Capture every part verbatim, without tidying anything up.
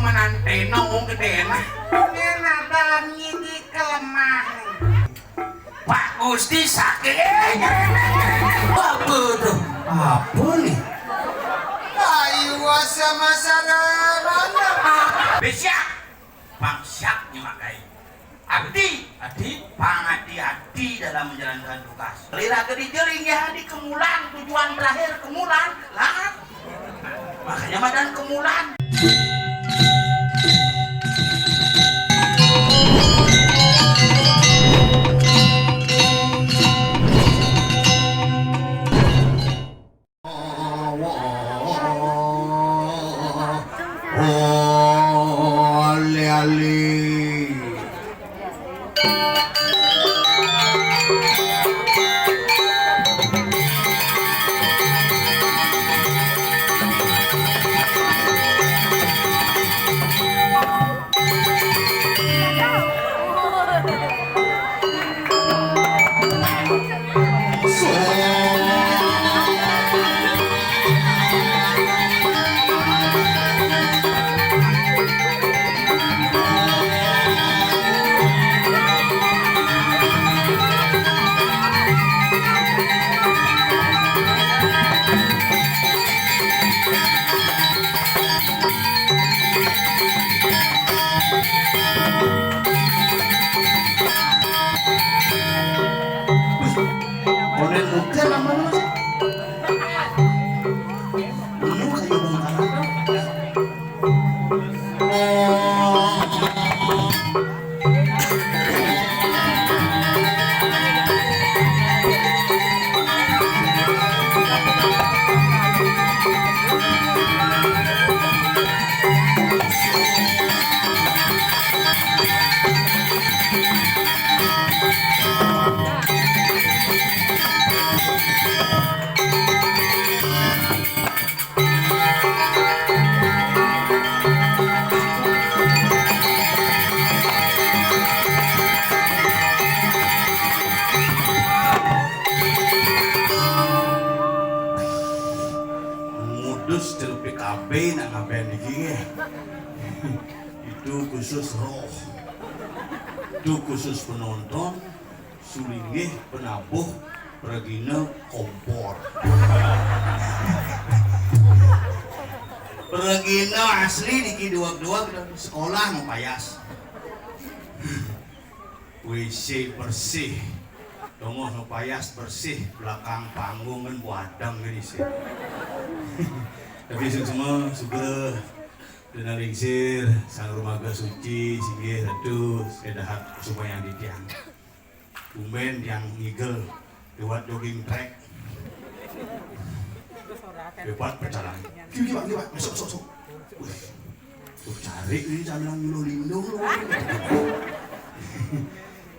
Menanteno wong gedene. Ini nadaan nyidi kelemah nih. Pak Gusti sakit. Apa tuh? Apa nih? Ayo sama sana mana? Besyak. Bangsyaknya makai. Abdi, abdi, pangati-ati dalam menjalankan tugas. Lira gede jering ya di kemulan, tujuan terakhir kemulan, lah. Makanya madan kemulan. Oh, ale-ale. Konen ujar apa lu sih? Lu kayak bongkaran. Ngudus celup P K B nak ngapain di gini? Itu khusus roh. Itu khusus penonton. Sulinggih penabuh pragina kompor. Pragina asli niki duweg-duweg sekolah mapayas. W C bersih. Dongoh mapayas bersih, belakang panggung kan buadang kan isi. Tapi semua sugra dina lingsir, sang rumaga suci, singgih ratu, sedahat supaya di tiang. Tumben tiang ngigel liwat jogging track. Hebat pecalang. Kiwa, kiwa, kiwa. Masuk, masuk, masuk. Wih. Tuh cari ini sambil nyuluh lindung lu.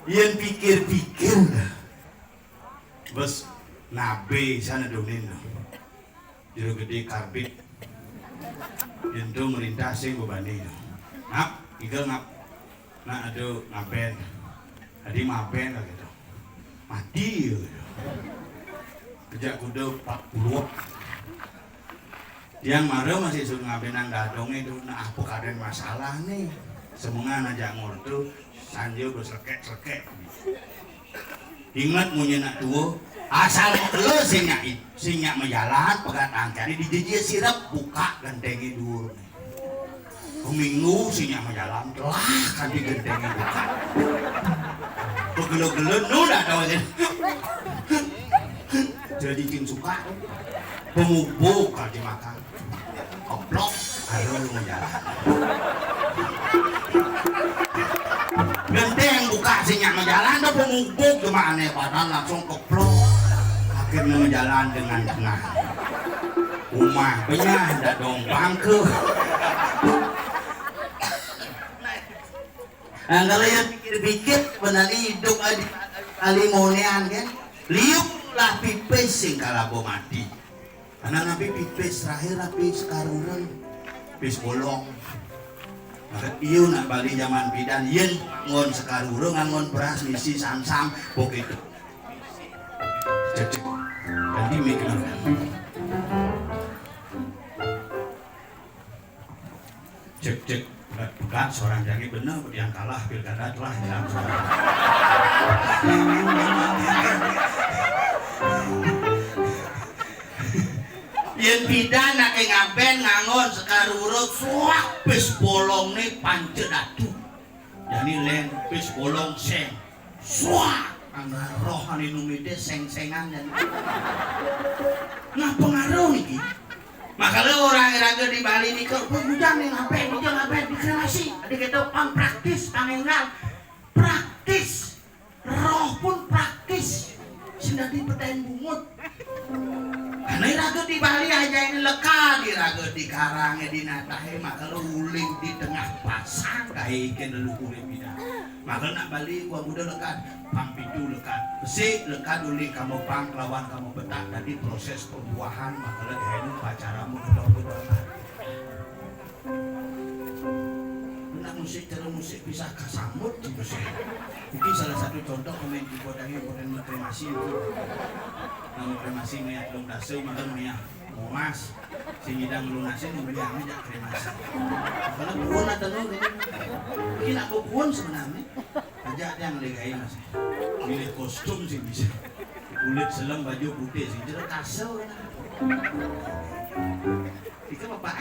Yen pikir-pikir dah. Bes nabe sana donin dah. Jero gedé karbit. Yen to merintah sing bebani. Ngap, iga ngap. Nak ado ngaben. Adi maben kagak to. Mati ya. Kerja kuda empat puluh. Tiang mara masih suruh ngabenang gadonge to. Nak apa kaden masalah nih? Semengan aja ngorto, sanjo besekek-sekek. Inget munyi nak tua, asal mekelo sing nyak, sing nyak majalan, pegat angkane dijejie sirep, buka gentenge dhuwur. Seminggu sing nyak majalan, telah kanti gentenge buka. Pegelo-gelo nu dak tahu sih. Jadi cing suka. Pemubuk kalau dimakan. Keplok, ayo lu majalan. Genteng buka sing nyak majalan, tuh pemubuk gimana, padahal langsung keplok. Akhirnya majalan dengan tenang. Rumah benyah, dak dong bangke. Nah, kalau yang pikir-pikir, benar hidup aja kali monean kan. Liuk lah pipis sing kalabo mati. Anak nabi pipis terakhir tapi sekarureng pis bolong. Maka iyo nak bali zaman pidan yen ngon sekarureng ngon beras misi samsam pok itu. Cek cek. Ganti mic dulu. Cek cek. Pegat, pegat, seorang jangé bener, yang kalah pilkada telah hilang suara. Yén pidan aké ngabén ngangon sekar urut, suak pis bolong né panca datu. Jani lén pis bolong seng. Suak, angga roh ané numité seng-sengan jani. Nah, pengaruh niki. Makanya orang raga di Bali nika, "Wah, bujang nih ngabén, bujang ngabén, dikremasi." Adi kéto pang praktis, pang énggal. Praktis. Roh pun praktis. Sing dadi petain bungut. Karena raga di Bali aja ini lekad, di raga di karangé, di natahé, maka uling di tengah pasang, kayak ikan leluhur pidan. Maka nak Bali, gua udah lekad. Pang pitu lekad. Besi lekad uling kamu pang kelawan kamu petak. Dadi proses pembuahan, maka lagi ini upacara mau gedong-gedongan. Nak musik, cara musik bisa kasambut, gitu sih. Mungkin salah satu contoh pemain keyboard yang pernah kremasi itu. Nah, kremasi mayat dong dasa, makan mayat Monas. Sing ngidang lunasin, beli aja kremasi. Kalau buun atau no, gitu. Mungkin aku buun sebenarnya. Aja yang legai masih. Milih kostum sih bisa. Kulit selem, baju putih sih. Jelas kasel kan. Itu apa?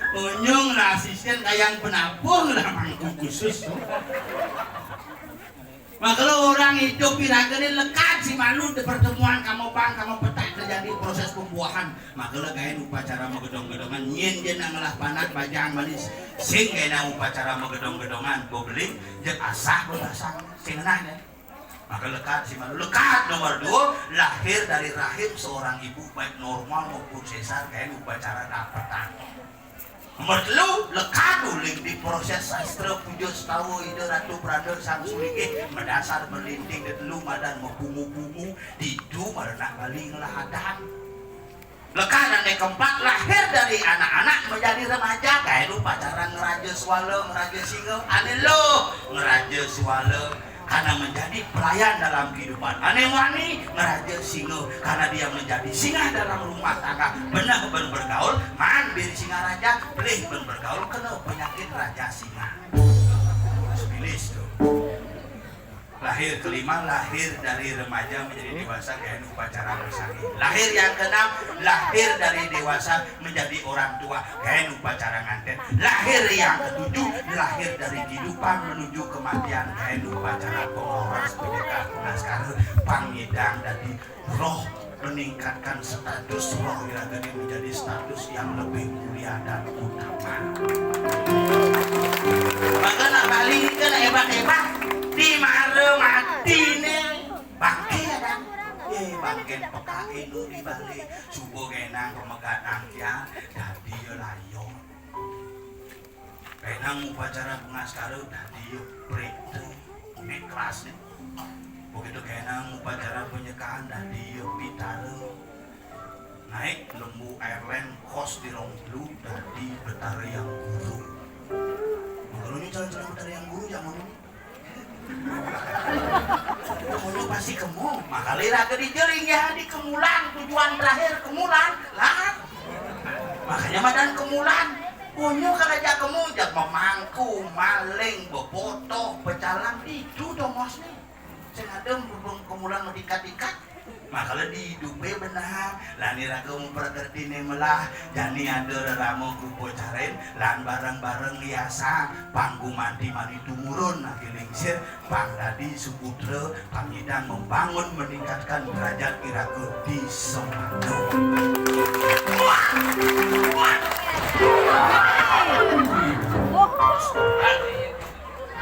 Unyung lah asisten kayang penabuh lah mangku khusus tuh. Maka lo orang hidup piragene lekat si malu di pertemuan kamu pang kamu petak terjadi proses pembuahan. Maka lo gain upacara magedong-gedongan nyen je nang ngelah panat bajang manis. Sing gain upacara magedong-gedongan bobeling je asah bebasang sing ngenah deh. Maka lekat si malu. Lekat nomor dua, lahir dari rahim seorang ibu, baik normal maupun sesar, kayak upacara dapetan. Nomor telu, lekat uling di proses sastra puja setawa Ida Ratu Pranda Sang Sulingih, madasar merlinting di telu madan mabungu-bungu, ditu marenak Bali ngelah adat. Lekan ane keempat, lahir dari anak-anak menjadi remaja, kayak upacara ngeraja suala, ngeraja singa, ane lo ngeraja suala, karena menjadi pelayan dalam kehidupan. Ane wani ngeraja singa, karena dia menjadi singa dalam rumah tangga. Benah ben bergaul, man bir singa raja, pelih ben bergaul, kena penyakit raja singa. Bilis tuh. Lahir kelima, lahir dari remaja menjadi dewasa, gaen upacara bersangin. Lahir yang keenam, lahir dari dewasa menjadi orang tua, gaen upacara nganten. Lahir yang ketujuh, lahir dari kehidupan menuju kematian, gaen upacara pengoras, penyekar, pengaskara, pangidang dadi roh, meningkatkan status roh wiragane menjadi status yang lebih mulia dan utama. Maka nak Bali ke nak hebat-hebat, di mana mati ne bangke ada. Eh, bangke peka inu di Bali, subuh genang pemegat angkian, dadi yo layon. Kaenang upacara pengaskara dadi ya preta, naik kelas nih. Begitu kaenang upacara penyekaan dadi ya pitara. Naik lembu airline kos di rong telu dadi betara yang guru. Mengkono cara-cara betara yang guru zaman dulu. Pokoknya pasti kemu. Makanya raga di jering ya di kemulan, tujuan terakhir kemulan. Lah. Makanya madan kemulan. Punya kerja kemu, jak memangku, maling, bebotoh, becalang, itu dong mas nih. Sing ada berhubung kemulan mau dikat-ikat. Makanya di hidupnya benar. Lah ni raga memperkerti ni melah. Jani ada rerama kupo carin. Lan bareng-bareng hiasa. Panggu manti mani tumurun. Lagi lingsir. Pang dadi suputra. Pangidang membangun meningkatkan derajat iraga di Semando. Wah! Wah!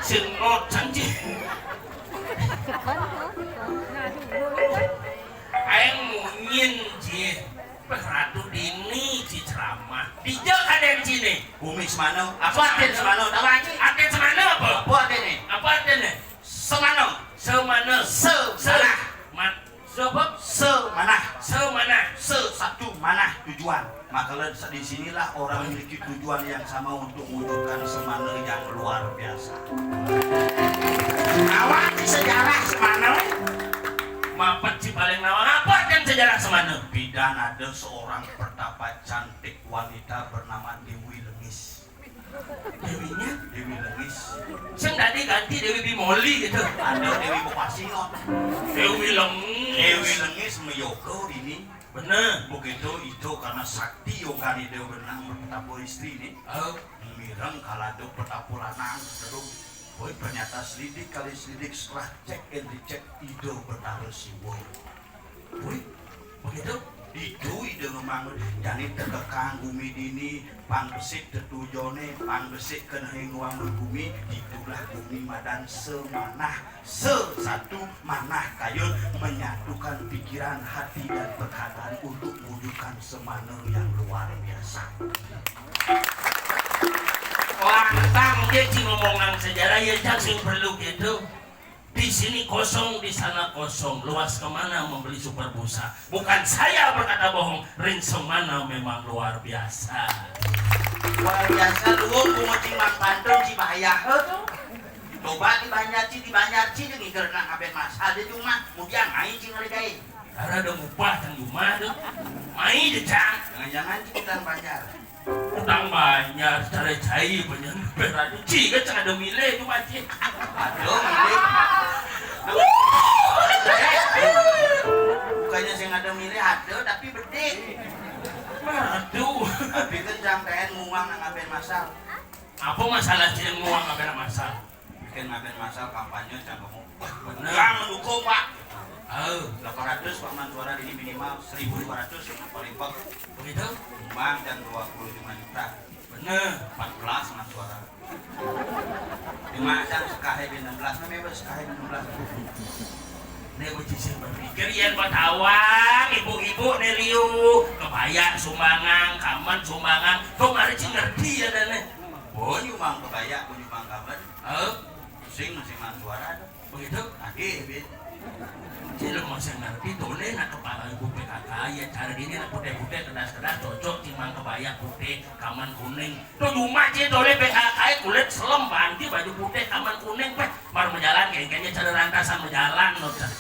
Sing not janji. Aing munyin ji. Peh Ratu Dini ji ceramah. Dija kadén sini. Bumi Semando. Apa artinya Semando? Tahu aja. Artinya Semando apa? Apa artinya? Apa artinya? Semando. Semando. Se. Salah. Man. Sebab. Semanah. Semanah. Se satu manah tujuan. Maka di sinilah orang memiliki tujuan yang sama untuk mewujudkan Semando yang luar biasa. Awak di sejarah Semando. Mapat si paling nawang apa dan si Sejarah Semana. Bidan ada seorang pertapa cantik wanita bernama Dewi Lengis. Dewinya? Dewi Lengis. Sing tadi ganti Dewi Bimoli gitu. Ada Dewi Bupasi kok. Dewi Lengis. Dewi Lengis mayoga dini. Bener. Begitu itu karena sakti yoga ni Dewi Benang bertapa istri ni. Oh. Mireng kalau ada pertapa lanang terus. Woi, ternyata selidik kali selidik, setelah check and recheck, Ida Betara Siwa. Wih, begitu? Itu Ida memang jani tekekang gumi dini, pang besik tetujone, pang besik kenehing wangun gumi, itulah gumi madan semanah, sesatu manah kayun, menyatukan pikiran, hati, dan perkataan untuk mewujudkan semana yang luar biasa. Wah, tentang dia sih ngomongan sejarah ya, cang sing perlu gitu. Di sini kosong, di sana kosong. Luas kemana membeli super busa? Bukan saya berkata bohong, Ring Semana memang luar biasa. Luar biasa, luhur pengocing Mang Pantun, ci bahaya. Coba di Banjar, ci, di Banjar, ci, dia ngiger nak ngaben masal, dia cuma, kemudian main, ci, ngeledain. Karena ada mupah yang cuma tuh. Main, dia, Cang. Jangan-jangan, ci, utang Banjar. Utang Banjar, cara cai Banjar beradu. Ci, kan sing ada milih tuh, Pak, ci. Aduh, milih. Bukannya sing ada milih, ada, tapi bedik. Aduh. Tapi kan sampean nguang nang ngaben masal. Apa masalah sih nguang ngaben masal? Bikin ngaben masal kampanye, cang kamu. Bener. Yang mendukung, Pak. Oh. Delapan ratus, Pak, man suara ini minimal seribu lima ratus paling pek. Begitu? Sumbang dan dua puluh lima juta. Bener. Empat belas man suara. Cuma kan sekahe di enam belas, namanya apa sekahe di enam belas? Ini aku sih berpikir, yang bertawang, ibu-ibu nih liu, kebaya sumbangan, kamen sumbangan, kok mari sih ngerti ya dan nih. Oh, nyumbang kebaya, aku nyumbang kamen. Oh. Pusing masih man suara tuh. Begitu? Lagi, Bin. Cilok masih ngerti, tole nak kepala ibu P K K, ya cara ini nak putih-putih, kedas-kedas, cocok, cimang kebaya putih, kaman kuning. Tuh cuma cie tole P K K, kulit selem, banti, baju putih, kaman kuning, peh. Baru berjalan, kengkengnya cara rantasan berjalan, loh, Cak.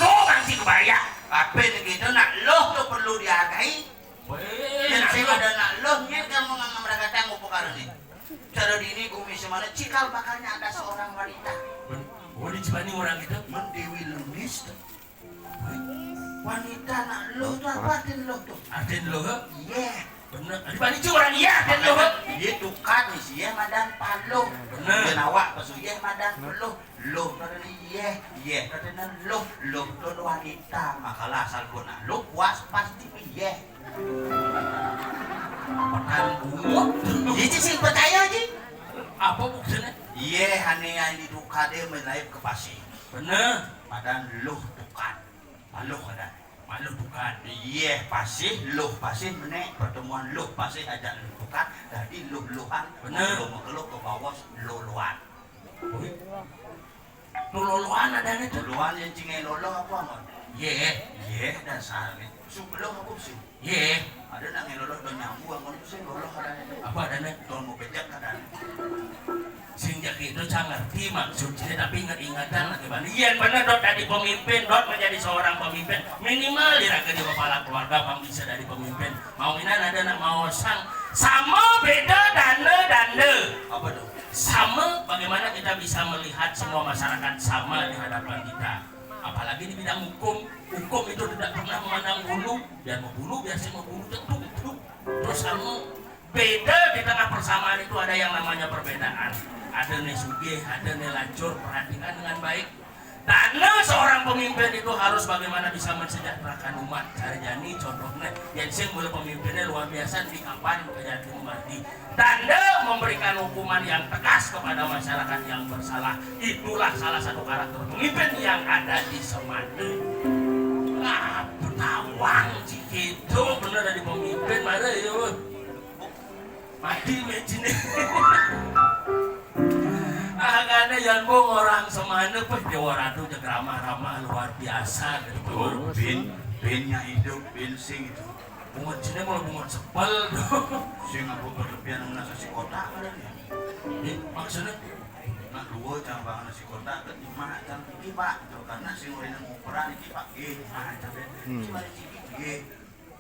Tuh, banti kebaya. Tapi gitu, nak, loh tuh perlu dihargai. Weh, yang saya ada nak loh, nyet kamu nggak mereka tangguh perkara ini. Cara di ini gumi semana, cikal bakalnya ada seorang wanita. Ben-, oh, di Cibani orang gitu? Men Dewi Lengis tuh. Wanita nak loh tuh apa artin loh tuh? Artin loh, he? Iya. Bener. Di Bali juga orang iya, artin loh, he? Iya tuh kan, nih, iya madan paloh. Bener. Dia nawak, pas iya madan peluh. Loh, tadi iya, iya, tadi loh, loh, loh wanita. Makalah asal gua nak loh, puas pasti iya. Pekan bungut. Iya, Ci, sing percaya, Ci. Apa maksudnya? Iya, ane yang ditukar dia menaik ke pasir. Bener. Padan loh tukar. Maluh ada. Maluh tukar. Iya, pasir, loh pasir, menek pertemuan loh pasir ajak loh tukar. Jadi loh-lohan. Bener. Loh mengeluh ke bawah loh-lohan. Wih. Loloan ada nih tuh. Loloan yang cingai loloh apa, Mon? Ye. Ye, dasar nih. Su belum apa su? Ye. Ada nak ngai loloh, udah nyambung, Mon, itu sih loloh ada nih. Apa ada nih? Tuh mau bejek ada nih. Sing jaki itu cang ngerti maksudnya, tapi ingat-ingatan lagi bani. Iya, bener, Dot, dari pemimpin, Dot, menjadi seorang pemimpin. Minimal diraga di kepala keluarga, pang bisa dari pemimpin. Mau inan ada nak mau sang. Sama beda dana, dana. Apa tuh? Sama, bagaimana kita bisa melihat semua masyarakat sama di hadapan kita? Apalagi di bidang hukum. Hukum itu tidak pernah memandang bulu. Biar mau bulu, biar saya mau bulu, tentu, tentu. Terus sama, beda di tengah persamaan itu ada yang namanya perbedaan. Ada nih sugih, ada nih lacur, perhatikan dengan baik. Dana seorang pemimpin itu harus bagaimana bisa mensejahterakan umat. Sarjani contohnya, yang sing boleh pemimpinnya luar biasa di kapan kejadian Mardi. Tanda memberikan hukuman yang tegas kepada masyarakat yang bersalah. Itulah salah satu karakter pemimpin yang ada di Semande. Nah, petawang sih gitu, bener dari pemimpin, mana ya, weh? Mati mecine. Ah, karena yang mau orang Semande, peh, Dewa Ratu, cek ramah-ramah luar biasa gitu. Oh, bin, binnya hidup, bin sing itu. Bungut sini malah bungut sebel tuh. Sing apa berlebihan menasa si kota ada nih. Ih, maksudnya? Nak dua cang bang nasi kotak ke lima cang tinggi, Pak. Tuh, karena sing urang mau perang iki, Pak. Nggih, lima cang. Hmm. Cuma tinggi, nggih.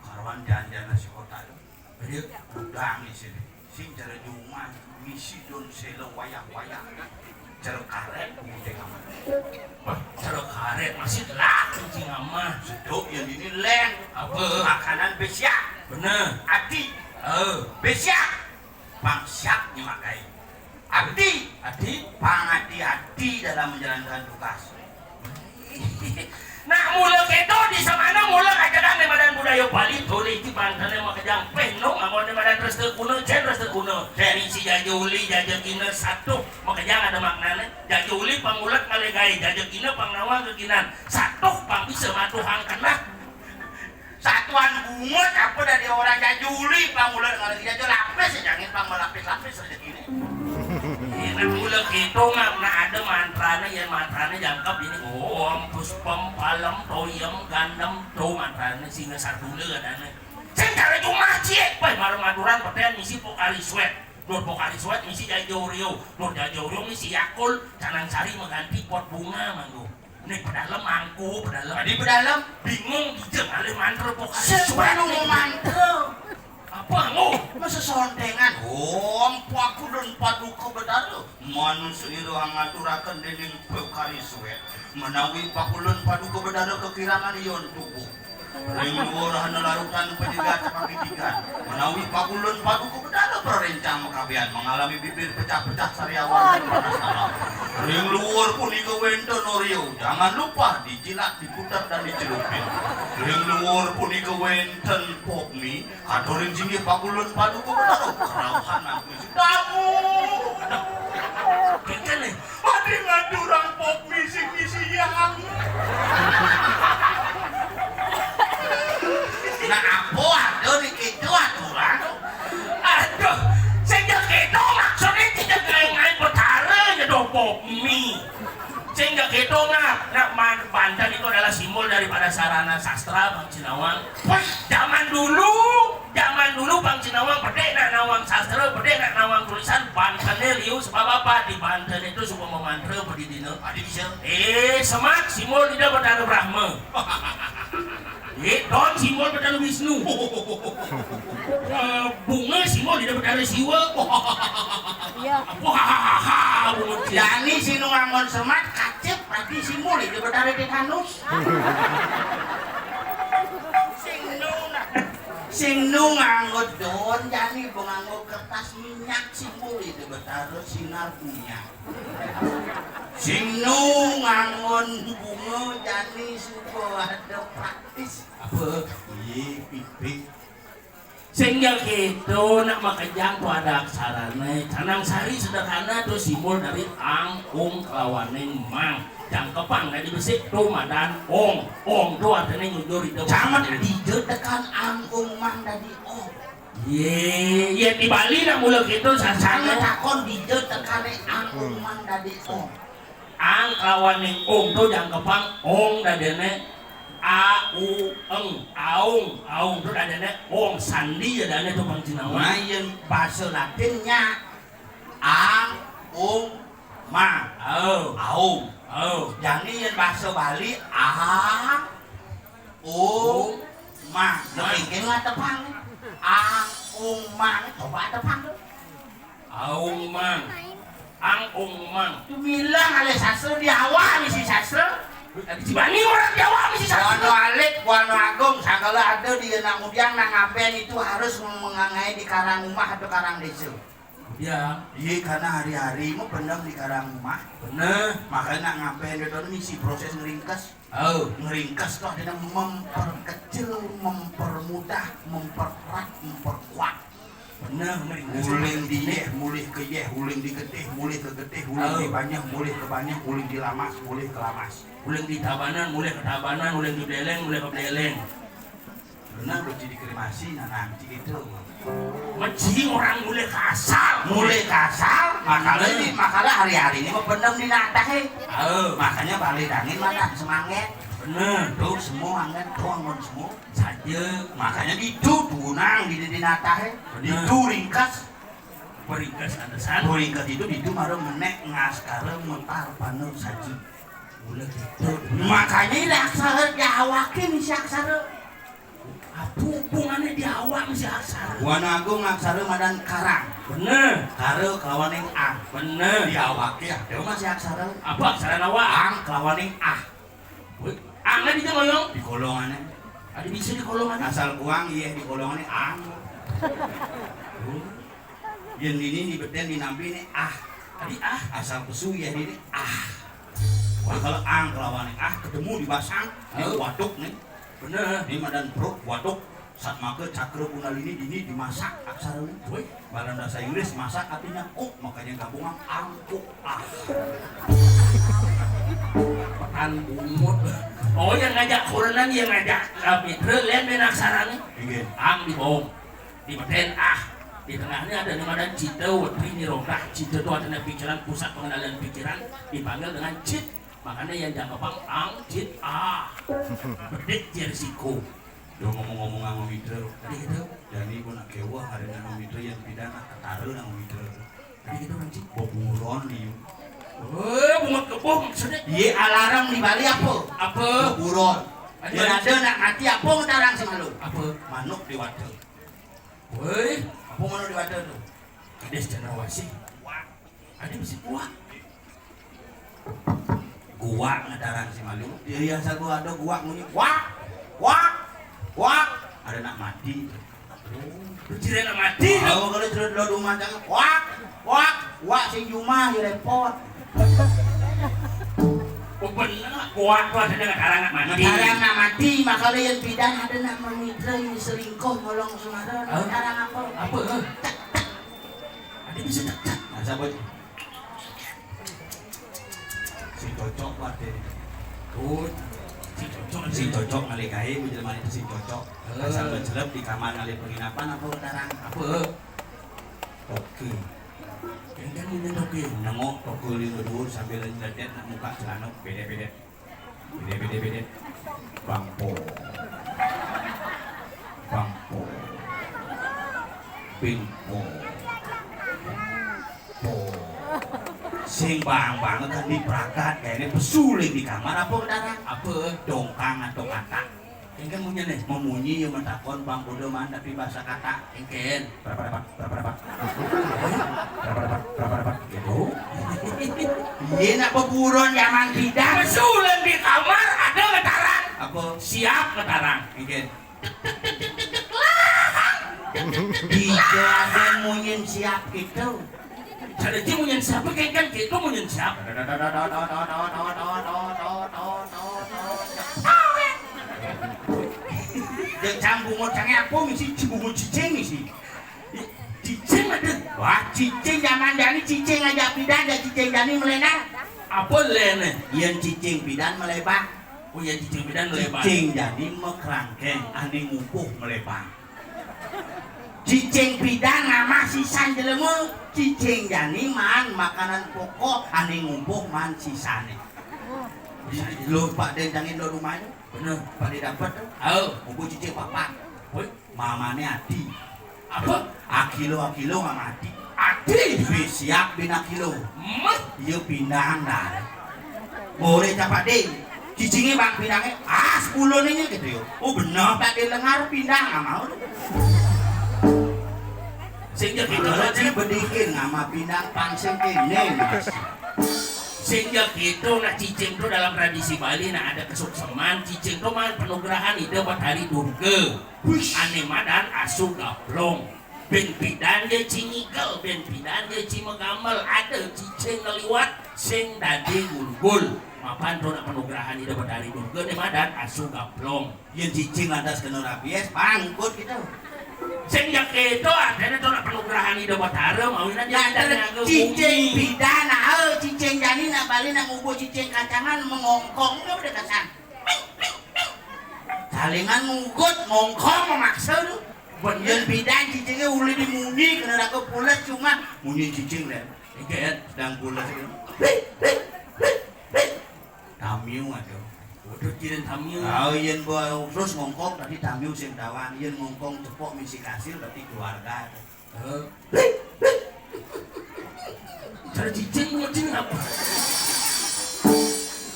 Karuan janjian nasi kotak. Jadi, udang di sini. Sing cara juma, misi don selo wayah-wayah. Cara karet, mungkin amat. Wah, cara karet masih laku cing amah. Sedok yang ini leng. Apa? Makanan besiak. Bener. Ati. Eh. Besiak. Pang siap nyemakai. Ati. Ati. Pang hati-hati dalam menjalankan tugas. Nak mula keto di samana mula kajakan daripada budaya Bali, boleh di bantane makejang penuh, amun daripada resta guna, jen resta guna. Jen isi jaja uli, jaja kina, satu makejang ada maknane. Jaja uli pang ulet ngalih gae, jaja kina pang nawang kekinan. Satu pang bisa matuhang kenah. Satuan bungut apa dari orang jajuli, pang mula dengan lagi jaja lapis, jangan pang melapis-lapis rezeki ini. Ini mula kita ngap nak ada mantrane, yang mantrane jangkep ini. Om puspem palem toyem gandem, tu mantrane singa sardula adane. Sing cara cuma ciek, pai marang maturan peten misi Pocari Sweat. Nur Pocari Sweat misi jaja Oreo, nur jaja Oreo misi Yakult, canang sari mengganti pot bunga manggo. Nih pedalem mangku, pedalem. Tadi pedalem. Bingung dija ngalih mantra Pocari Sweat. Siapa nu mau mantra? Apa ngo? Masa sondengan. Om pakulen paduka bedara. Manusia ira ngaturaken dening Pocari Sweat. Menawi pakulen paduka bedara kekirangan ion tubuh. Ring luhur hana larutan pejegat pakitigan. Menawi pakulen paduka bedara prerencang makabian mengalami bibir pecah-pecah sariawan dan panas dalam. Ring luhur punika wenten Oreo. Jangan lupa dijilat, diputar, dan dicelupin. Ring luhur punika wenten Pop Mie. Katuring singgih pakulen paduka bedara kerauhan aku isi. Tamu. Kekene. Adi ngaturang Pop Mie sing isi yang. Nah, apa ada di kitu aturan? Aduh, sing ya kitu maksudnya tidak ngain-ngain betara ya dong Pop Mie. Sing ya kitu ngap, ngap man-, banten itu adalah simbol daripada sarana sastra Bang Sinawang. Zaman dulu, zaman dulu Bang Sinawang pedek nak nawang sastra, pedek nak nawang tulisan, bantene liu sebab apa? Di banten itu suka memantra pedidina. Adi bisa. Eh, semak simbol Ida Betara Brahma. Eh, don simbol Betara Wisnu. Eh, bunga simbol Ida Betara Siwa. Iya. Wah, bunga. Jani sinu nganggon semak, kacip, adi simbol Ida Betara Tetanus. Sing nu nganggo don, jani bo nganggo kertas minyak, simbol Ida Betara sinar minyak. Sing nu nganggon bunga, jani suba ada praktis. Apa? Iye, pipik. Sing ya gitu, nak makejang tu ada aksarane. Canang sari sederhana tu simbol dari ang, ung, kelawaning mang. Jangkepang dari besik tu madan ong. Ong tu artine nyujur itu. Jangan dija tekan ang, ung, mang dadi ong. Ye, ye di Bali nak mula gitu sasana. Jangan takon dija tekane ang, ung, mang dadi ong. Ang kelawaning ung tu jangkepang ong dadene a, u, eng, aung, aung tu dadene ong sandi ya dane tu Bang Cinawan. Nah, yen basa Latinnya ang, ung, mang. Oh. Aung. Oh. Jani yen basa Bali ang, ung, mang. Mang. Mungkin lah tepang. Ang, ung, mang. Coba tepang tu. Aung mang. Ang ung mang. Bilang alih sastra di awak misi sastra. Di bani orang di awak misi sastra. Buana alit, buana agung, sagala ada di anak mudiang nang ngaben itu harus mengangai di karang rumah atau karang desa. Ya. Iya, karena hari-hari mau pendem di karang rumah. Bener. Makanya nak ngaben itu misi proses ngeringkes. Oh. Ngeringkes tu artinya memperkecil, mempermudah, mempererat, memperkuat. Bener, mering. Uling di yeh, mulih ke yeh, uling di getih, mulih ke getih, uling di banyeh, mulih ke banyeh, uling di lamas, mulih ke lamas. Uling di tabanan, mulih ke tabanan, uling di beleleng, mulih ke beleleng. Bener, berarti dikremasi, nah nanti gitu. Mesti orang mulih ke asal. Mulih ke asal, makanya ini, makanya hari-hari ini mau pendem di natah, eh. Oh. Makanya balik angin mana semangat. Bener. Tuh semua angin, tuh angin semua. Saja. Makanya ditu tunang di, di natahe. Bener. Ditu ringkas. Peringkat sanesan. Peringkat itu ditu mara menék ngaskara metar panuh saji. Ulah gitu. Makanya ini aksara diawakin si aksara. Apa hubungannya diawak si aksara? Wana Agung aksara madan karang. Bener. Kara kelawaning ang. Bener. Diawaké ada masih aksara. Apa aksara nawa? Ang kelawaning ah. Wih, ang di mana? Di kolongané. Ada bisa di kolongané. Asal kuang iya di kolongané ang. Yén ini di betén di nampi nih ah. Tadi ah. Asal pesu ya ini ah. Wah, kalau ang kelawané ah ketemu di basang, di waduk nih. Bener. Ini madan perut waduk. Satmaka Cakra Kundalini dini dimasak aksara nih. Wih, dalam bahasa Inggris masak artinya cook, makanya gabungan angkuk ah. Petan bungut. Oh, yang ngajak kurenan, yang ngajak uh, mitra, lain main aksara nih. Inggih. Ang di bawah. Di betén ah. Di tengahnya ada nama dan cita, wetri nirodah. Cita itu artinya pikiran, pusat pengendalian pikiran. Dipanggil dengan cit. Makanya yang jangka pang ang cit ah. Bedik jersiko. Yo ngomong-ngomong sama mitra. Tadi gitu. Jani gua nak kewah ada nama mitra yang pindah nak ketara nama mitra. Tadi gitu kan cik. Beburon di. Oh, bunga kebo maksudnya. Iya alarm di Bali apa? Apa? Beburon. Ada nak mati apa ngetarang si malu? Apa? Manuk di wadah. Woi, apa manuk di wadah tuh? Kades cendrawasih. Wah. Ada bisi kuah. Guak ngetarang si malu. Dia yang satu ada guak bunyi. Guak, guak, guak. Ada nak mati. Ciri nak mati. Oh, kalau cerita lo rumah jangan. Guak, guak, guak sing jumah ya repot. Oh bener, guak tuh ada nak karang nak mati. Karang nak mati, makanya yang pindah ada nak mitra yang selingkuh nolong semara. Karang apa? Apa? Ada bisa tak? Nah, siapa itu? Si cocok kuwi. Oh, si cocok, si cocok ngalih kae, jelema itu si cocok. Asal mencelep di kamar ngalih penginapan apa sekarang? Apa? Oke. Yang kan ini toke. Nengok toke li dhuwur sambil nyedet nak muka celana beda-beda. Beda-beda-beda. Bangpo. Bangpo. Bingko. Po. Sing bang banget kan di prakat kayaknya pesuling di kamar apa darah? Apa? Dongkang atau katak? Engken munyi nih, memunyi yang mentakon bang bodoh man tapi bahasa katak. Engken. Berapa dapat? Berapa dapat? Berapa dapat? Berapa dapat? Gitu. Iya nak beburon zaman tidak. Pesuling di kamar ada ngetarang. Apa? Siap ngetarang. Engken. Tiga ada munyin siap gitu. Jadi dia munyin siapa kan kan gitu munyin siap. Dia cambung otaknya apa misi cibungu cicing misi. Cicing ada. Wah cicing zaman jani cicing aja pindah ada cicing jani melena. Apa lene? Yang cicing pindah melebak. Oh ya cicing pidan lebar. Cicing jani mekrangkeng ane ngupuh melebang. Cicing pidan ngamah sisan jelema, cicing jani maan makanan pokok ane ngupuh maan sisane. Lo Pak Den jangin lo rumahnya? Bener. Pak Den dapat tuh. Oh, ngupuh cicing papat. Woi, mamane ati. Apa? Akilo, akilo nggak mati. Ati. Bi siap bin akilo. Mah. Iya pindahan dah. Boleh dapat deh. Cicingnya bang pindahnya. Ah, sepuluh nih gitu yo. Oh benar tak dilengar pindah nggak mau. Sehingga kita kalau sih bedikin nggak mau pindah pangsing kene. Sehingga kita nak cicing tuh dalam tradisi Bali nak ada kesukseman cicing tuh mah penugrahan ide buat hari Durga. Ane madan asu gaplong. Ben pidan ye ci ngigel, ben pidan ye ci megamel, ada cicing ngeliwat sing dadi gulgul. Mapan to nak penugrahan Ida Betari Durga ne madan asu gaplong. Yen cicing lantas kena rabies, bangkut kita. Sing ya keto adane to nak penugrahan Ida Betara mawinan dia cicing pidan, ah, cicing jani nak bali nak ngubuh cicing kacangan mengongkong dia udah kasar. Salingan ngugut ngongkong memaksa tu. Yen pidan cicingnya uli dimunyi kena raga pulas cuma munyi cicing deh. Ikan sedang pulas itu. Tamiu ada. Waduh kirim tamiu. Ah, yen terus ngongkong tadi tamiu sing tawang, yen ngongkong cepok misi kasil berarti keluarga. Heh. Cicing, cicing apa?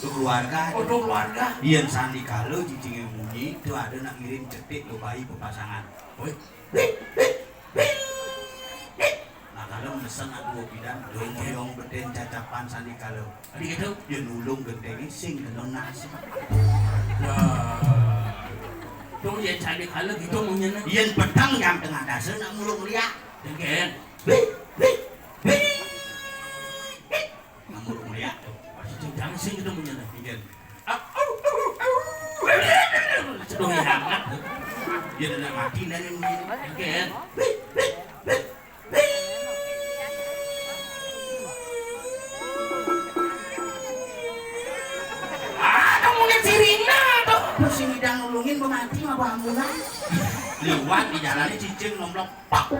Itu keluarga. Oh, itu keluarga. Yén sandikala cicingé munyi, itu ada nak ngirim cetik ke bayi bepasangan. Wih. Nah, kalau mesen aku bidan, dong oyong beten cacapan sandikala. Tadi gitu, dia nulung gentengé sing kena nasi. Ya. Tuh ya, sandikala gitu munyiné. Yén peteng jam tengah dasa nak muluk meriak. Dengken. Wih, wih, wih. Ngambur meriak tuh. Pasti cing jangan sing itu munyiné. Iya. Au, au, au, au. Sedoi amat. Dia udah mati dan ini. Iya. Ah, kamu lihat sirina tuh. Terus si Widang nulungin, mati mah ambulan. Liwat di jalannya cicing nomplok. Pak.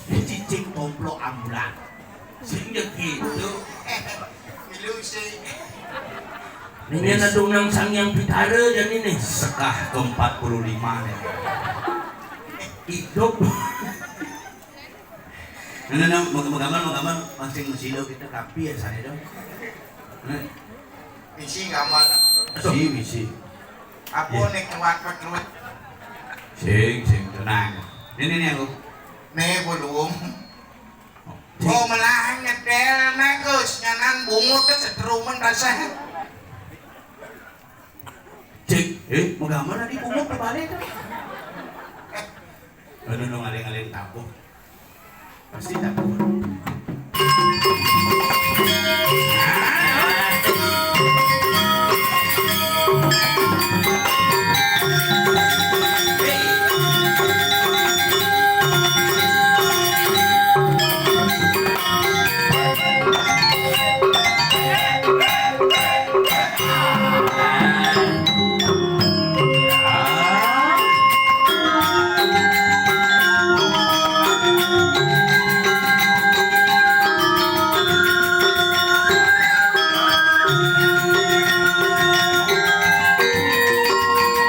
Cicing tomplok ambulan. Sehingga gitu. Milu sih. Ini anak tunang Sang Yang Pitara jadi nih. Sekah keempat puluh lima nih. Hidup. Nah, nah, nah, mau gambar, mau gambar, masing masilo kita kapi ya sana dong. Nah. Misi gambar. Si misi. Apa nih kuat kuat? Sing, sing, tenang. Ini nih aku. Nih belum. Oh, malah nyetel nagus nyanan bungut tuh seterumen rasa. Cik, eh, mau gambar tadi bungut terbalik tuh. Aduh, dong, aling-aling tabuh. Pasti tabuh.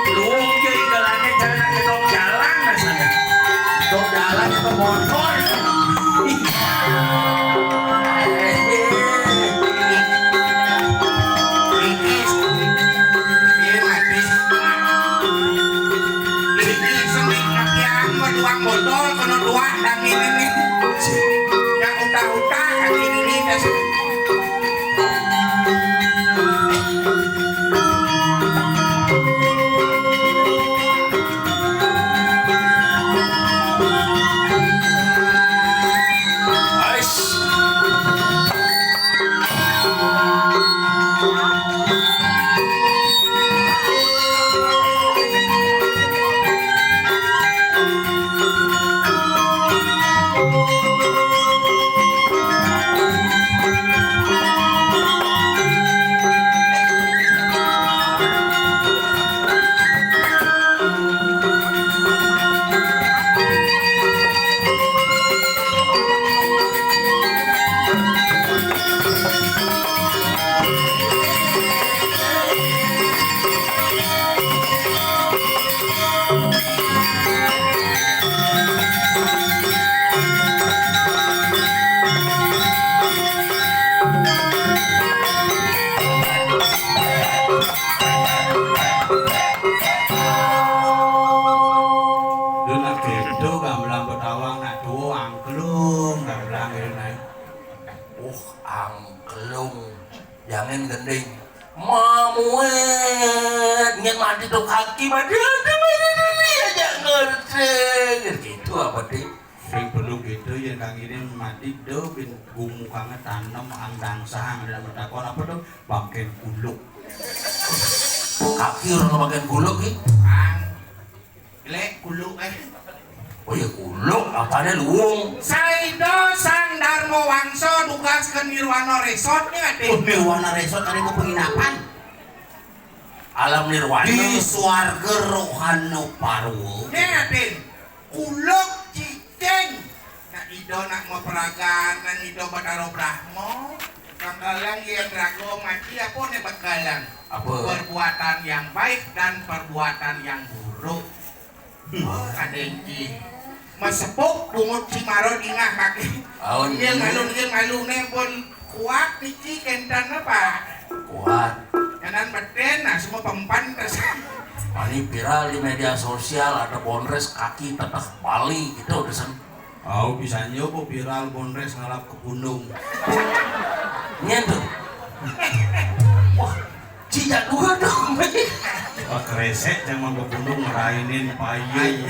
Luwung ki galane jalan, tok jalan rasanya. Tok jalan, tok motor. Iki, iki mati. Iki semik makian, meduang botol, kena dua dan ini nih. Yang utah-utah, yang ini nih, tes. Dun akéto gamblang Betawang nak tuwa angklung gamblang itu naik. Uh, angklung. Jangan gending. Mamuet, nyen mati tuh kaki mati, aja ngerti. Gitu apa, Dik? Sing perlu gitu, ya, Kang, ini mati do bin gumukangnya tanem angdang sahang dan bertakon apa tuh? Pakai kuluk. Kaki orang pakai kuluk, nih. Kang. Lek kuluk, eh. Oh ya, kuluk, apanya luwung? Saido Sang Darma Wangsa dugas ke Nirwana Resort nih, Adin. Oh, Nirwana Resort ada ke penginapan. Alam Nirwana. Di swarga Rohana Parwa. Nih, Adin. Kuluk cicing. Nak Ida nak maperagan, nak Ida Batara Brahma. Kangkalang yen raga mati apa ne bakalang? Apa? Perbuatan yang baik dan perbuatan yang buruk. Hmm. Oh, kadengki. Masepuk bungut si maro dingah kaki. Aun. Nggih malu, nggih malu, né pun kuat niki kénten apa? Kuat. Kanan beten, nah, semua pempan terus. Ini viral di media sosial, ada bondrés kaki teteh Bali gitu, desen. Oh, bisa nyoba viral bondrés ngalap ke pundung. Nyén tuh. Wah, cijak dua dong. Wah, kresek jangan ke pundung ngerainin payu.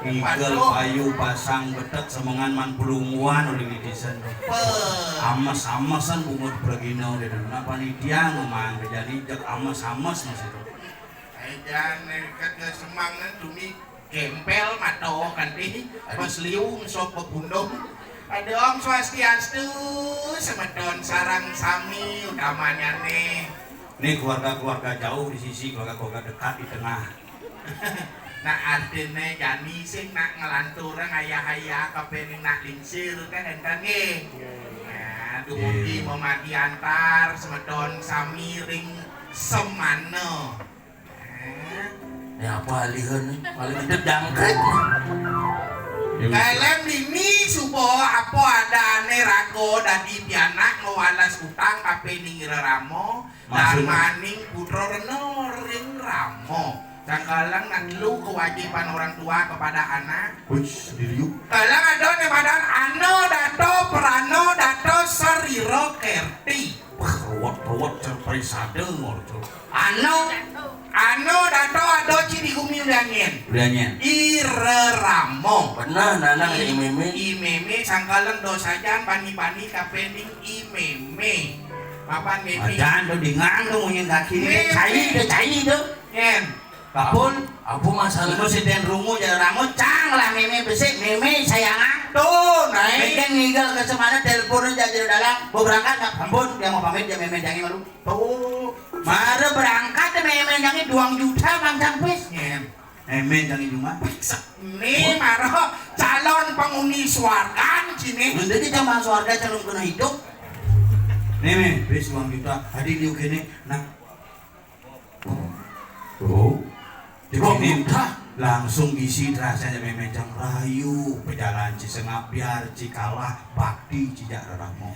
Ngigel payu pasang betek semengan man pulunguan uling di disen. Ames-amesan bungut pergina udah dulu. Nah, panitia ngomong jadi jek ames-ames masih itu. Edan nekat ke semang nan tumi gempel mato kanti pas liung sok bebundung. Ada Om Swastiastu, semeton sarang sami utamanya nih. Ini keluarga-keluarga jauh di sisi, keluarga-keluarga dekat di tengah. Nah, artinya jani sing nak ngelanturang ayah-ayah kapening nak lingsir kan enten nggih. Nah, dumugi memadiantar semeton sami ring semana. Ya apa alihan nih? Paling hidup jangkrik. Kalem dini suba apa adané raga dadi pianak mawalas utang kapening ira Rama, maksudnya? Darmaning putra rena ring Rama. Sangkalang nak telu kewajiban orang tua kepada anak. Wih, sendiri yuk. Kalang ada né madan ana data prana data sarira kerti. Ruwet-ruwet cer parisada ngorjo. Anu, anu dato ada ci di gumi ulian nyén. Ulian nyén. Ira Rama. Bener, nanang I, I Mémé. I Mémé sangkaleng dosajan bani-bani kapening I Mémé. Papan Mémé. Adan to dingang to munyin kaki. Mémé. Cai to, cai to. Nyén. Kapun. Apa masalah? Mun siden rungu jare Rama, cang lah Mémé besik, Mémé sayangan. Tuh, naik. Mémé ngigel ke semana, telepon aja jero dalam. Mau berangkat nggak? Ampun, dia mau pamit, dia Mémé jangan malu. Tuh. Mara berangkat, Mémé jangan dua juta, Bang Campis. Nyén. Mémé jangan cuma. Ini mara calon penghuni swarga di sini. Nanti dia calon swarga, calon kena hidup. Mémé, bis dua juta. Tadi dia kene, nah, Oh. Jadi ini langsung isi rasanya Mémé Cang rayu, pejalan ci sengap biar ci kalah bakti ci jak reramo.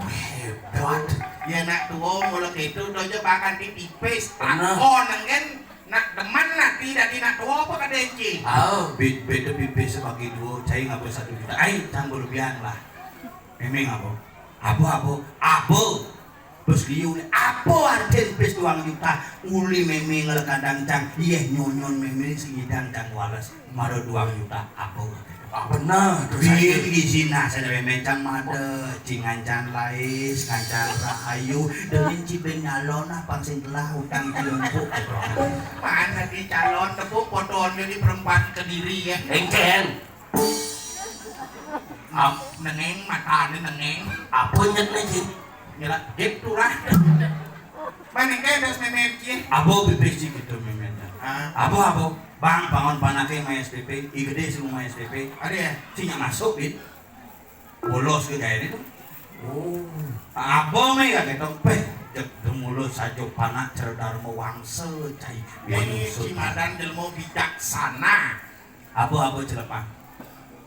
Hebat. Ya nak tua mula gitu, dojo bahkan di pipis. Bener. Takon nengken nak demen nanti dadi nak tua apa kada ci? Oh, beda pipis bagi dua, cai ngapa satu juta. Ai, cang berlebihan lah. Mémé ngapa? Apa, apa? Apa? Bos liu ni, apa artin pis duang juta? Uli Mémé ngelekadang cang, yeh nyonyon Mémé singidang cang wales, mara duang juta, apa? Ah, bener, terus biar aja. Di sini nah, saya Mémé cang mada, ci ngancan lais, ngancan rahayu, dengan ci ben nyalon, apa sing telah utang ci empuk, gitu. Mana di calon tepuk fotonya di perempuan Kediri ya? Engken. Ap-, nengeng, matane nengeng. Apa nyet ne, Ci? Nyela, gitu lah. Mana kayak das Mémé, Ci? Apa pipis ci gitu, Mémé? Ah. Apa, apa? Bang, bangun panake main S P P, i gede sing main S P P. Ada ya? Sing masuk, Dit. Bolos ke gaya itu. Oh. Apa me ya gitu, peh, jek mulut sajo panak cerdas mewangsa, cai. Ini manusia. Ci madan jelema bijaksana. Apa, apa celepang?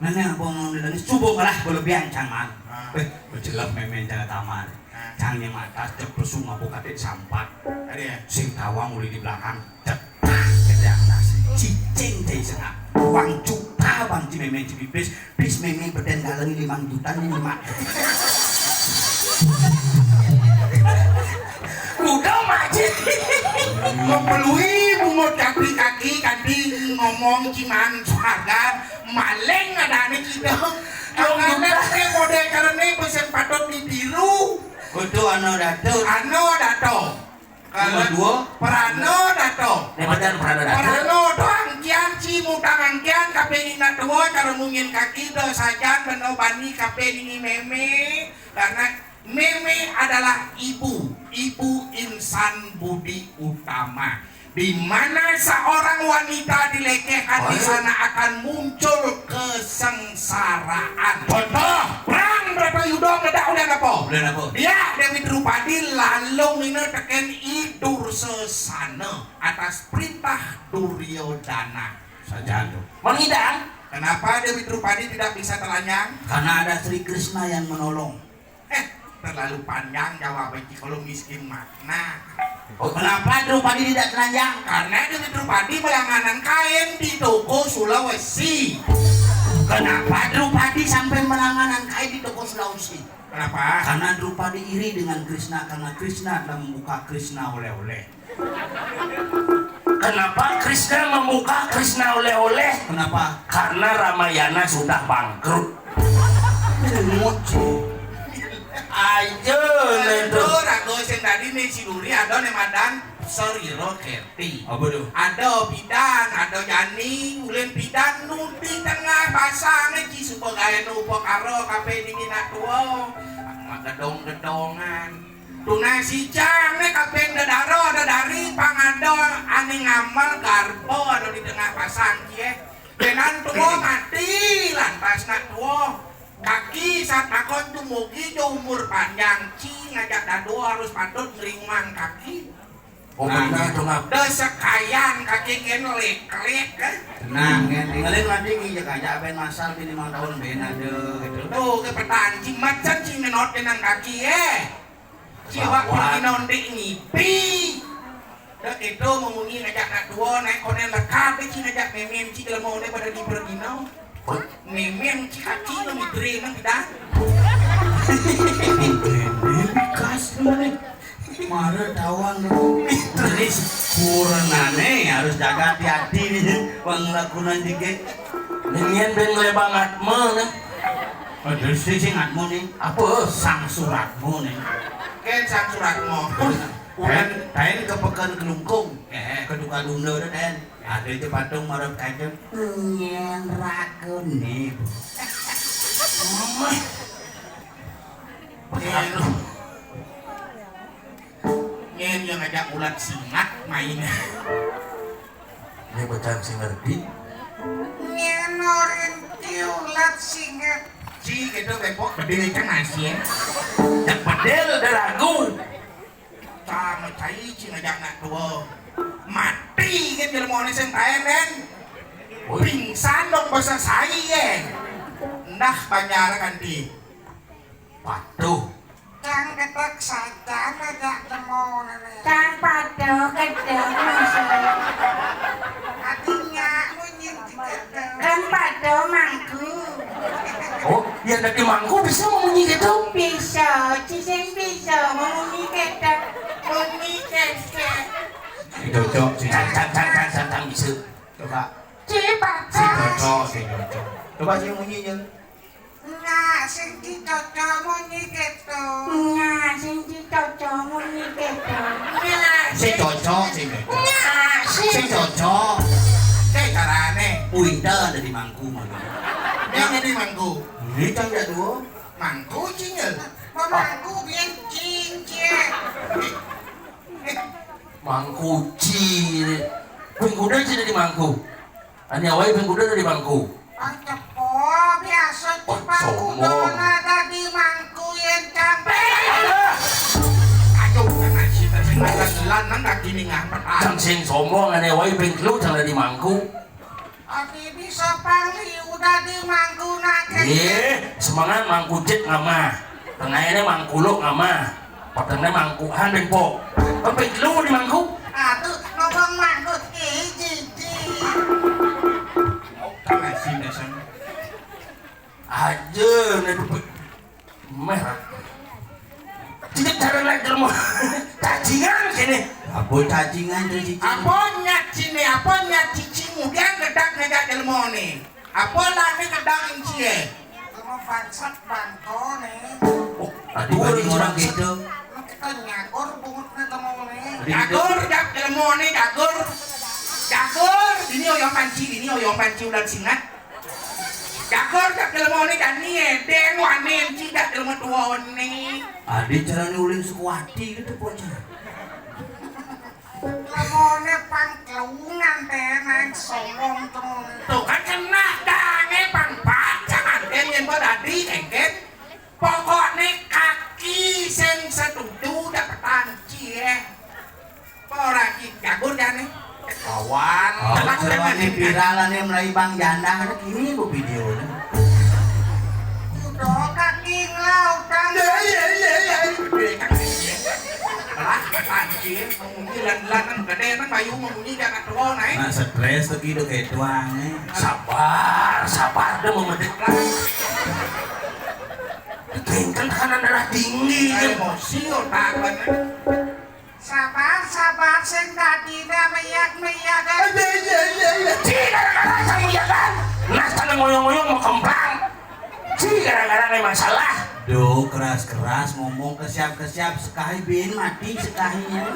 Nanya apa mau nangis, coba ngelah berlebihan cang man. Ah. Eh, berjelek Mémé jangan tamat. Ah. Cang yang atas, cek pesung apa katik sampat. Ada ya? Sing tawang mulai di belakang. Cek. Gede atas. Cicing cai sengak. Uang juta bang ci Mémé ci pipis. Pis Mémé beden dalam lima juta ni lima. Kuda macet. Mempelui bungut kaki-kaki kanti ngomong ciman suharga maling ada ni kita. Angkana ke model karena pesen patut ditiru. Kudu ano dato. Ano dato. Kalau dua. Prano dato. Ini benar Prano dato. Prano to angkian ci mutang angkian kape ina tua karena mungin kaki do sajan beno bani kape ini Mémé. Karena Mémé adalah ibu, ibu insan budi utama. Di mana seorang wanita dilecehkan, di sana akan muncul kesengsaraan. Contoh, perang berapa yudo meledak udah apa? Udah apa? Dia Dewi Drupadi lalu mina teken i Dursasana atas perintah Duryodana. Sajan tuh. Mengidang. Kenapa Dewi Drupadi tidak bisa telanjang? Karena ada Sri Krishna yang menolong. Eh, terlalu panjang jawaban, Ci, kalau miskin makna. Oh, kenapa Drupadi tidak telanjang? Karena Dewi Drupadi melangganan kain di toko Sulawesi. Kenapa Drupadi sampai melangganan kain di toko Sulawesi? Kenapa? Karena Drupadi iri dengan Krishna, karena Krishna telah membuka Krishna oleh-oleh. Kenapa Krishna membuka Krishna oleh-oleh? Kenapa? Karena Ramayana sudah bangkrut. Nguci. Ayo, Ledo. Rago sing tadi nih si Duri ada nih madan Soriro Kerti. Apa tuh? Ada Pidan, ada Jani, ulin Pidan nu di tengah pasang, Ci, suba gawe nu upakara kabeh niki nak tua. Gedong-gedongan. Tunas ijang ne kabeh dedaro dedari pangado ane ngamel garba anu di tengah pasang kie. Benan tua mati lantas nak tua. Kaki satakon dumugi jo umur panjang, Ci, ngajak dadua harus patut ngringwang kaki. Oh, benar tuh, Ngap. Dah sekayan kaki ngen lek-lek, eh. Tenang, ngen tinggalin lagi, iya, kajak ben masal bini mang tahun ben ada gitu. Tuh, ke petani, Ci, macam Ci ngenot dengan kaki, eh. Ci wak pergi nondik ngipi. Dah gitu, memunyi ngajak nak dua, naik konen lekar, Ci, ngajak memen, Ci, kalau mau deh pada di pergi nau. Memen, Ci, kaki lo mitri nang kita. Memen, kas mana? Mara tawang terus kurenane harus jaga hati-hati nih, wong lakunan dike. Nyen ben lebang atma nih. Terus sing atma nih. Apa? Sang suratmu nih. Ken sang suratmu. Terus, tain, tain ke Pekan Kelungkung. Eh. Ke Duka Dunda dah, tain. Ada itu patung marap kancen. Nyen ragu nih. Mah. Nyen yang ngajak ulat singat main. Ini bocah sing ngerti. Nyen orin ki ulat singat. Ci, gitu, bepok, bedil ikan asin. Yang bedil udah ragu. Sama cai, Ci, ngajak nak tua. Mati kan jelema ini sing taen, kan? Pingsan dong bahasa sai, kan? Nah, banjar kan di. Waduh. Cang ketek saja ngajak temu nene. Cang pada ketek masuk. Artinya munyi diketek. Kan pada mangku. Oh, ya dari mangku bisa memunyi gitu? Bisa, Ci sing bisa memunyi ketek. Munyi ketek. Cocok, cocok, cocok, cocok, cocok, bisa. Coba. Ci, Pak. Sing cocok, sing cocok. Coba sing munyinya. Nah, sing cocok munyi gitu. Nah, sing cocok munyi gitu. Nah, sing cocok, sing cocok. Nah, sing cocok. Kayak carane. Uinta ada di mangku, mangku. Yang ada di mangku. Ini kan ya dua. Mangku, Ci, ya. Mangku, biar cincin. Mangku, Ci. Pengkuda, Ci, ada di mangku. Ane awai pengkuda dari mangku. Wah, cepo, biasa. Wah, sombong. Pangkudona dadi mangku yen capek. Aduh, kan aji, tapi makan lanang dadi mingah petang. Cang sing sombong, ane awai pengkelu cang dadi mangku. Ati bisa pangliu dadi mangku nake. Ye, semangat mangku cek ngama. Tengahnya mangkuluk ngama. Petengnya mangkuhan pengpo. Kan pengkelu di mangku. Aduh, ngomong mangku. Ih, jijik. Oke, sini, sini. Aja, nih, meh. Tidak cara lagi mau cacingan kene. Apa cacingan tuh, Cici? Apa nyat sini, apa nyat Cici, kemudian gedak ngejak jelmone. Apa lagi gedak incie? Kamu bangsat bangko nih. Oh, tadi orang gitu. Kita nyagor bungut nih temu nih. Jagur, jak jelmone, jagur. Jagur, ini oyong panci, ini oyong panci udah singat. Jagur, jak jelmone, dan nih, den wanen, ci, jak jelma tuone. Adi carane ulin Sukuwati gitu, bocah. Lemone pang kelungan teh, naik sombong tuh. Tuh kan kena dange pang pacang, anten yen kok tadi, engket. Pokokne kaki sing setuju dapetan cie. Ora ki jagur jane. Kawan. Seruan nih viral nih, mulai Bang Janda, anak ini bu video nih. Udah kaki ngelautang. Iya, iya, iya, iya. Lah, anjir, mungkin lan-lan kan gede kan bayu mah munyi jangan tuh naik. Nah, stres tuh gitu kayak tuangnya. Sabar, sabar deh mau medit lah. Kengkel tekanan darah tinggi. Emosi otak banget. Sabar, sabar, sing dadine meyak-meyak. Iya, iya, iya, iya. Ci, gara-gara sang meyakan. Nah, sana ngoyong-ngoyong mau kembang. Ci, gara-gara nih masalah. Duh, keras-keras ngomong ke siap-ke siap, sekahi bin mati sekahinya.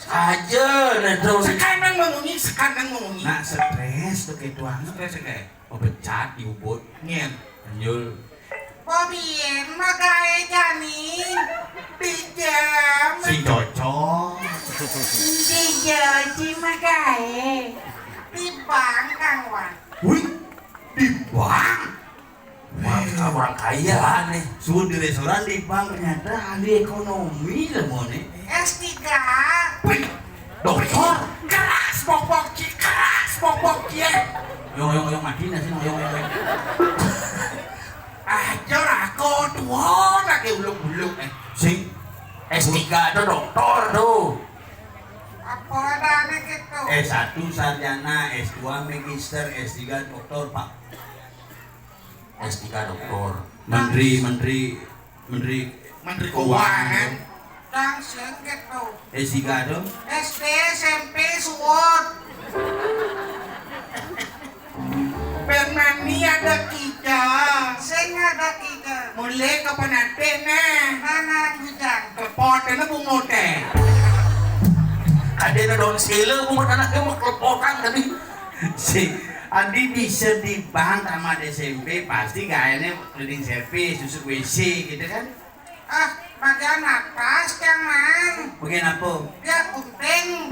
Aja, nah, tuh. Sekarang mau munyi, sekarang mau munyi. Nah, stres tuh kayak tuang. Stres kayak. Mau pecat di ubud. Nyen. Nyul. Bobien magae jani. Dijam. Si cocok. Dijam si magae. Di bank, Kang Wan. Wih, di bank? Wah, orang kaya nih. Suruh di restoran, di bank, ternyata ahli ekonomi lah mau nih. S tiga. Wih, doktor. Keras bobok ci, keras bobok ci, eh. Yong, yong, yong, mati nasi, yong, yong, yong. Ah, jor aku tua lagi uluk-uluk, eh. Sing, S tiga tuh doktor tuh. Apa adanya gitu? S satu sarjana, S dua magister, S tiga doktor, Pak. S tiga doktor. Menteri, menteri, menteri Menteri Keuangan. Keuangan. Tang sing gitu. S tiga tuh. S D, S M P, suwon. Bernani ada kita. Sing ada kita. Mulai kapan ada nah? Mana bujang? Kepot ini bungut eh. Ada na daun sila bungut anaknya mau kelepotan tadi. Si Adi bisa di bank sama di S M P pasti gayanya cleaning service, susuk W C gitu kan? Ah, bagian atas, jangan. Bagian apa? Dia gunting.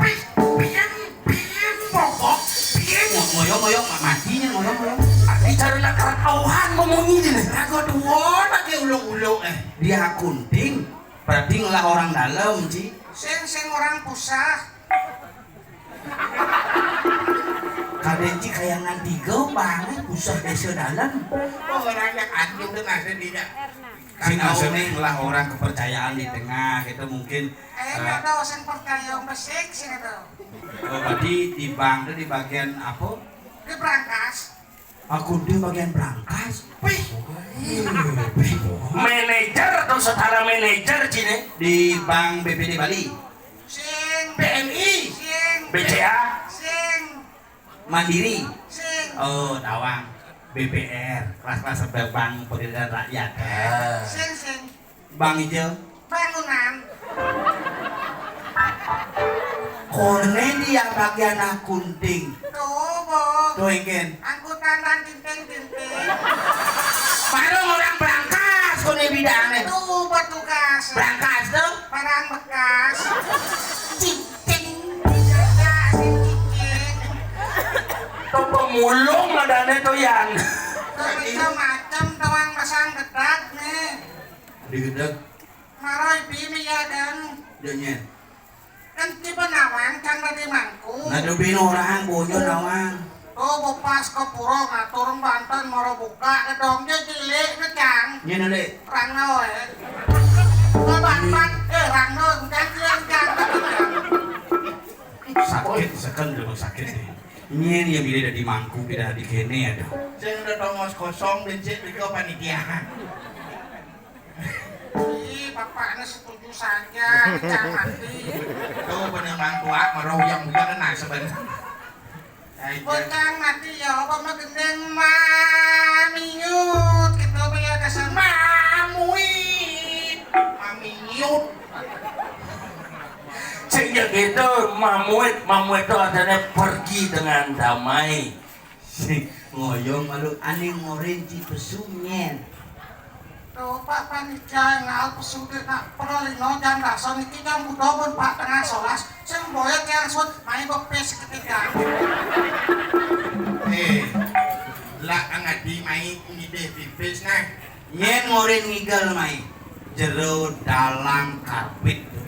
Pian, pian, bobok, pian. Ngoyong, ngoyong, matinya ngoyong, ngoyong. Bicara nak kertauhan memunyi deh. Rago dua lagi uluk-uluk eh. Dia gunting, berarti ngelah orang dalam, Ci. Sing, sing orang pusat. Kadeci kayangan tiga banget pusat desa dalam. Oh, orang yang anjing tuh nasi tidak. Sing maksudnya ngelah orang kepercayaan di tengah gitu mungkin. Eh, eh, nggak tahu sing percaya yang besik sih gitu. Oh, berarti di bank tuh di bagian apa? Di brankas. Aku di bagian brankas. Wih. Manajer atau setara manajer cine di Bank B P D Bali. Sing. B N I. Sing. B C A. Sing. Mandiri. Sing. Oh, tawang. B P R, kelas-kelas bank pekerjaan rakyat. Ah. Sing, sing. Bang Ijo. Bangunan. Kone dia bagian akunting. Tuh, Bu. Tuh, Ikin. Angkutan dan tinting-tinting. Baru orang berangkas, kone bidangnya. Tuh, petugas. Berangkas tuh. Barang bekas. Cicing. Tidak, sing cicing. Tuh pemulung adanya tuh, Yan. Tuh, macam-macam, tuang masang gedak nih. Digedeg. Maroi bini ya dan. Jadinya. Kan tiba nawang kan tadi mangku. Nah, dubi orang bojo nawang. Oh, bepas ke pura ngatur banten mara buka gedong dia cilik ngecang. Nyene, Dek. Rangno eh. Banten eh rangno bukan dia ngecang. Sakit, seken dulu sakit nih. Nyene ya bila dari mangku kita di kene ya dong. Saya udah tongos kosong dan cek ke panitia. Ih, bapaknya setuju saja, bocah mati. Tuh, bener mang tua, meruyang-uyang nah sebenarnya. Bocah mati ya, apa mah gendeng mamiut gitu, apa ya dasar mamuit. Mamiut. Sehingga gitu, mamuit, mamuit itu artinya pergi dengan damai. Sing ngoyong malu ane ngoren ci pesu nyen. Tuh, Pak Panitia, ngal pesu ke nak perolino jam daso niki jam udah pun Pak tengah solas. Sing boyek yang sut, main bepes ketika. Eh, lah angadi main ngide pipis nah. Nyen ngoren ngigel mai. Jero dalang karpet tuh.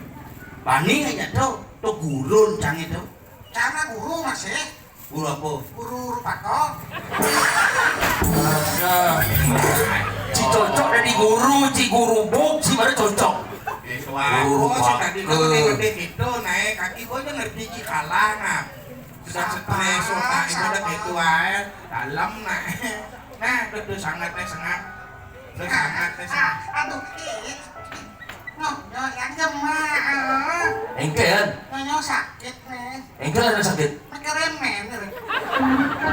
Bani aja tuh, tuh gurun cange tuh. Cara guru masih. Guru apa? Guru rupato. Ada. Ci cocok jadi guru, ci guru buk, ci mana cocok. Guru rupato. Tadi kan ngerti gitu, naik kaki gua aja ngerti ci kalah, nah. Sudah stres, otak itu udah gitu aja. Dalam, nah. Nah, betul sangat, teh, sangat. Betul sangat, teh, sangat. Aduh, ih. Nyonya yang jemah. Engkel. Nyonya sakit, nih. Engkel ada sakit. Pakai remen, nih.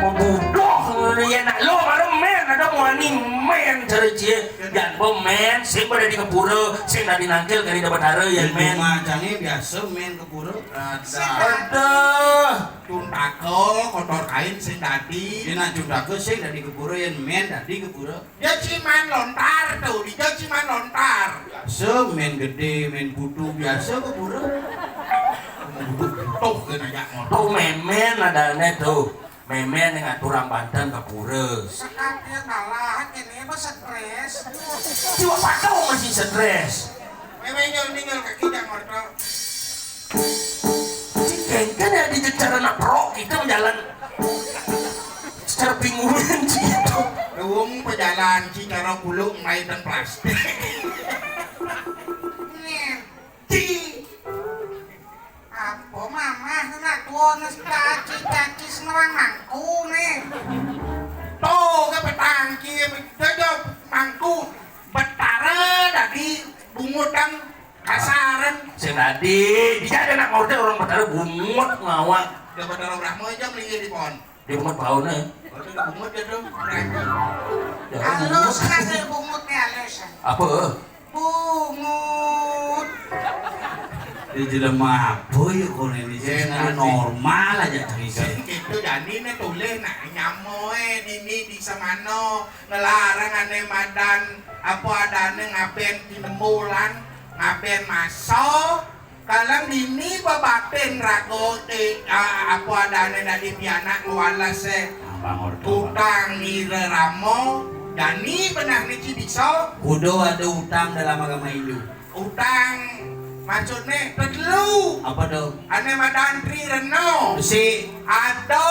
Mau budoh, ya nak lo, ada men, ada mau ani men, cari cie. Jangan pemen, sing pada di kepura, sing tadi nangkil, kali dapat hara, ya men. Cuma canggih biasa men kepura. Ada. Ada. Cuntaka, kotor kain, sing tadi. Dia nak cuntaka, sing tadi kepura, ya men, tadi kepura. Dia ciman lontar tuh, dia ciman lontar. Biasa main gede, main putu, biasa kepura. Butuh, butuh, kena jak motor. Tuh memen adanya tuh. Memen yang ngatur orang Banten kepura. Sekarang dia kalah, ini apa stres? Cuma patau masih stres. Memen nyol, nyol kaki jak motor. Ci kengken ya di cara nak pro kita jalan. Secara bingungan ci itu. Dong pejalan ci cara kuluk main dan plastik. Nih. Ci. Apa mamah nak tua nes caci-caci senerang mangku nih. Tuh ke petang ci, jojo mangku. Betara tadi bungut dan kasaran. Sing tadi, dia ada nak ngorder orang Betara bungut ngawak. Dia Betara Brahma aja melingin di pohon. Dia bungut bau nih. Waduh, dia bungut ya dong. Berangkat. Ya, halus bungut. Kan dia bungut nih halus. Apa? Bungut. Dia jelema apa ya kalau ini? Dia nggak normal aja cerita. Sing gitu, jadi nih tulis nak nyamoe dini di semano. Ngelarang ane madan apa adane ngaben tinembulan, ngaben maso, kalem dini bebatin rago de, a-, apa adane dadi pianak ngwales e. Utang nira ramo, dani benah niki bisa. Kudu ada utang dalam agama Hindu. Utang maksudne tetelu. Apa tuh? Ane madan Tri Reno. Besi. Ada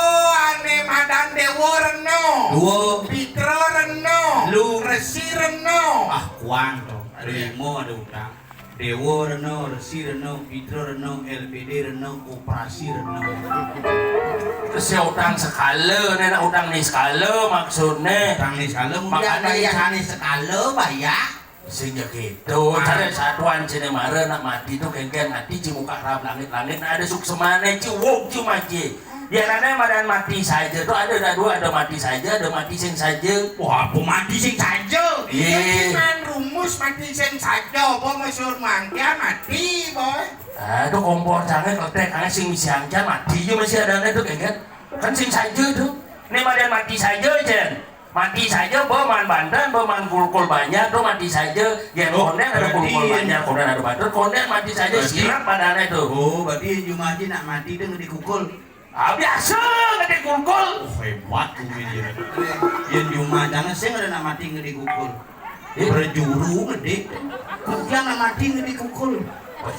ane madan Dewa Reno. Dua. Pitra Reno. Lu. Resi Reno. Ah, kuang tuh. Ada. Lima ada utang. Dewa Reno, Resi Reno, Pitra Reno, L P D Reno, Koperasi Reno. Terus ya utang sekala, nek utang ni sekala maksudnya. Utang ni sekala, mungkin makanya ada yang ane sekala, bayar. Sing ya gitu, cari satuan cine mara nak mati tuh kengken mati ci muka rap langit-langit, nah ada suksemane ci wong ci maci. Ya nane madan mati saja tuh ada, ada dua, ada mati saja, ada mati sing saja. Wah, apa mati sing saja? Iya. Cuman rumus mati sing saja, apa maksud mangkia mati, boy? Ah, tuh kompor canggih kletek, canggih sing misi angca mati aja masih ada tuh kengken. Kan sing saja tuh. Ini madan mati saja, Jen. Mati saja, beman Banten, beman kulkul banyak tuh mati saja. Ya, konden ada kulkul banyak, konden ada Banten, konden mati saja, sirap pada anak itu. Oh, berarti Jumaji nak mati dengan dikukul. Ah, biasa ngedek kulkul. Oh, hebat tuh dia. Yang Jumaji sing ada nak mati ngedek kulkul. Berjuru ngedek. Yang nak mati ngedek kulkul.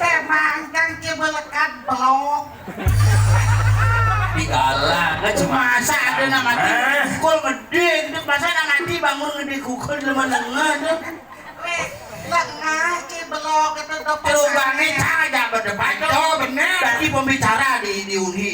Saya mangkang ke melekat blok. Digalang aja. Masa ada nama tinggi pukul gede gitu, masa nama nanti bangun gede pukul di mana nengah tuh. Lengah ci belok itu tuh. Lubangnya cara aja berdebat. Oh, bener. Tadi pembicara di di Unhi.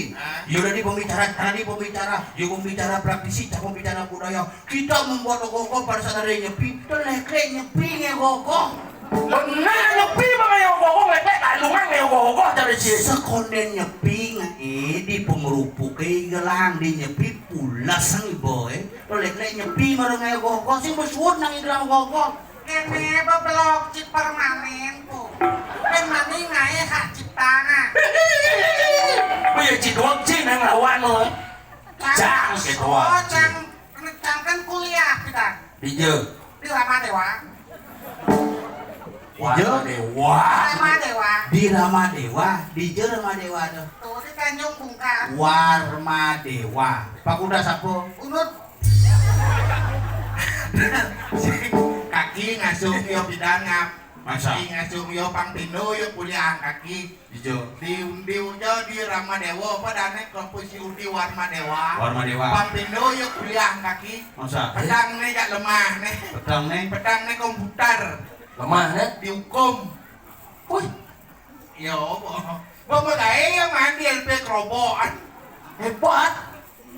Yo tadi pembicara, tadi pembicara, yo pembicara praktisi, pembicara budaya. Kita membuat ogoh-ogoh pada saat ada yang nyepi, itu lek-lek nyepi ngegogoh. Benar nyepi mah ngegogoh, lek-lek kalungan ngegogoh dari sini. Sekonden nyepi nge, eh, di pengerupu ke gelang di nyepi pulas sang ibu, eh. Itu lek-lek nyepi marang ngegogoh, sing bersuut nang gelang gogoh. Kene bebelok ci permanen tuh. Permanen ngae hak ciptana. Oh ya ci doang ci nang lawan lo. Cang, gitu. Oh, cang. Cang kan kuliah kita. Di je. Di Rama Dewa. Di je? Rama Dewa. Rama Dewa. Di Rama Dewa. Di je Rama Dewa tuh. Tuh, di Tanjung Bungkar. Warma Dewa. Fakultas apa? Unut. Kaki ngasuh yo bidang ngap. Masa? Di ngasuh yo pang pindo yo kuliah kaki. Ijo. Di, di ujo di Ramadewa, apa dane kampus si Udi Warmadewa. Warmadewa. Pang pindo yo kuliah kaki. Masa? Pedang ne jak lemah ne. Pedang ne? Pedang ne komputer. Lemah ne? Dihukum. Wih. Yo, bo. Bo, bo gae yo mandi L P kerobokan. Hebat.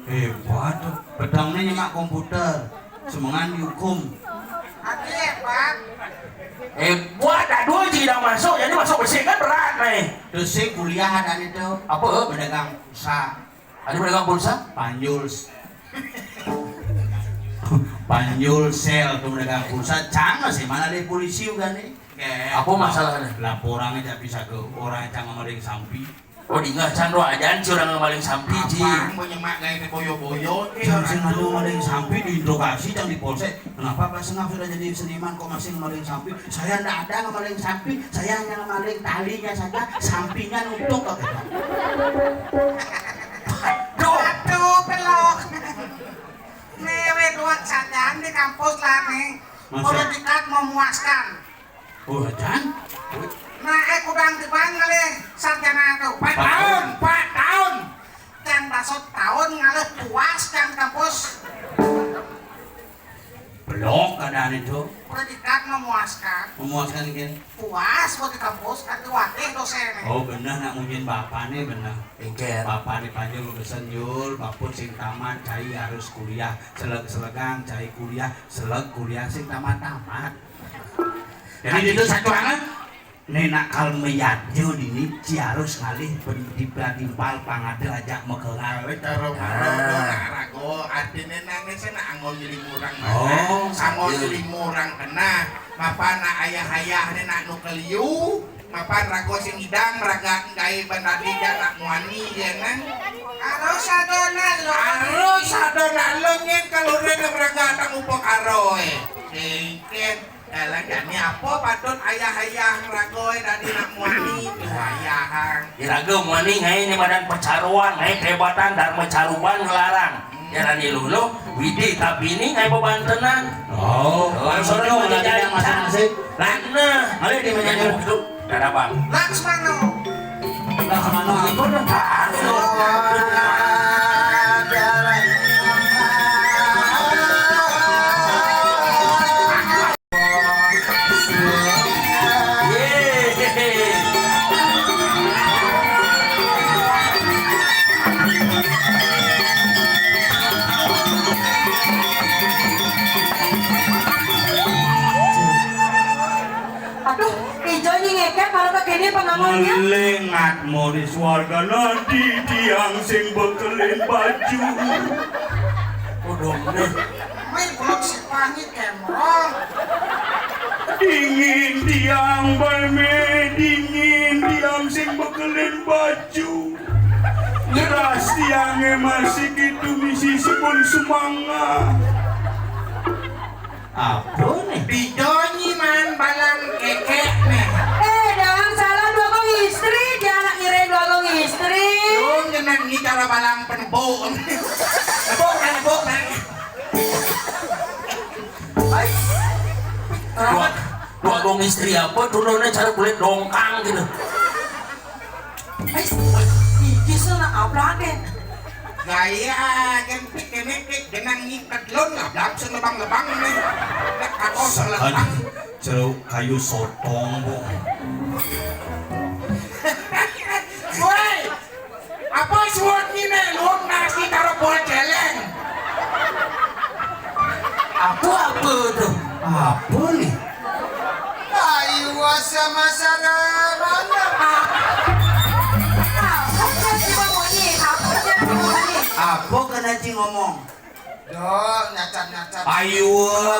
Hebat tuh. Pedang ne nyemak komputer. Semengan dihukum. Tapi hebat. Hebat, aduh, jidang masuk, jadi masuk besi kan berat nih. Terus si kuliah ada itu. Apa? Pedagang pulsa. Ada pedagang pulsa? Panjul. Panjul sel tuh pedagang pulsa. Cang sih mana ada polisi juga nih. Apa masalahnya? Laporan aja bisa ke orang cang sama ada yang sampi. Oh, di nggak can doa aja, si orang yang paling sampi, Ji. Apa yang menyemak gaya boyo-boyo? Cang sing anu maling sampi diinterogasi cang di polsek. Kenapa Pak Sengap sudah jadi seniman kok masih maling sampi? Saya ndak ada maling sampi, saya hanya maling talinya saja, sampinya nutup kata. Aduh, pelok. Nih, weh, dua saja di kampus lah nih. Masa? Boleh dekat memuaskan. Oh, Jan? Nah, eh, kudang di bang kali sarjana tuh. Empat tahun, empat tahun. Can basut tahun ngalih puas can kampus. Belok keadaan itu. Predikat memuaskan. Memuaskan kan? Puas buat di kampus kan tuh wakil dosen. Oh, bener nak mungkin bapak nih bener. Ingkir. Bapak nih panjang urusan Jul, bapun sing tamat, cai harus kuliah, seleg-selegang, cai kuliah, seleg kuliah sing tamat-tamat. Jadi itu satu anak. Nenak kal meyadnya dini, ci harus ngalih pen-, di padimpal pangada ajak mekengal. Wis cara mano nak rago, artine nangis nak anggon limo orang mana? Oh, anggon limo orang kena. Mapan nak ayah-ayah ne nak nukeliu, mapan rago sing idang raga gawe bandadi jak nak muani ya nang. Harus ada nak lo. Harus ada nak lo nyen kalau rene raga tak upah karo eh. Singkir. Dalan jani apa patut ayah-ayah ngragoe dadi nak muani? Ayahang. Iraga muani ngae ne madan pecaruan, ngae kehebatan Dharma Caruban ngelarang. Jarani luluh, Widi Tabini ngae bebantenan. Oh, langsung masing-masing. Lah, nah, mari di menyanyi dulu. Dadah, Bang. Laksmana. Laksmana apa dah? Aduh, ijo nyi ngeket malah kekene pengangonnya. Melengat mori swarga nadi tiang sing bekelin baju. Udah deh. Main belum si pangit kemrong. Dingin tiang balme, dingin tiang sing bekelin baju. Ngeras tiange masih gitu misi sipun semanga. Apa nih? Bidonyi man balang kekek nih. Eh, jangan salah dua kong istri, dia anak ngiring dua kong istri. Lu ngenang ni cara balang penebuk. Nebuk kan, nebuk kan. Hai. Dua, dua kong istri apa? Turunnya cara kulit dongkang gitu. Ais, iki sana ablake. Gaya kan pikene pik genang ngiket lon lah, langsung lebang-lebang nih. Nek aku selebang. Aduh, jeruk kayu sotong, Bu. Woi, apa suwun ngene luwung nasi karo bol celeng? Apa, apa tuh? Apa nih? Ayo, sama-sama. Apa sih, Bang Muni? Apa sih, Bang Muni? Apa kena Ci ngomong? Dok, nyacat-nyacat. Ayo,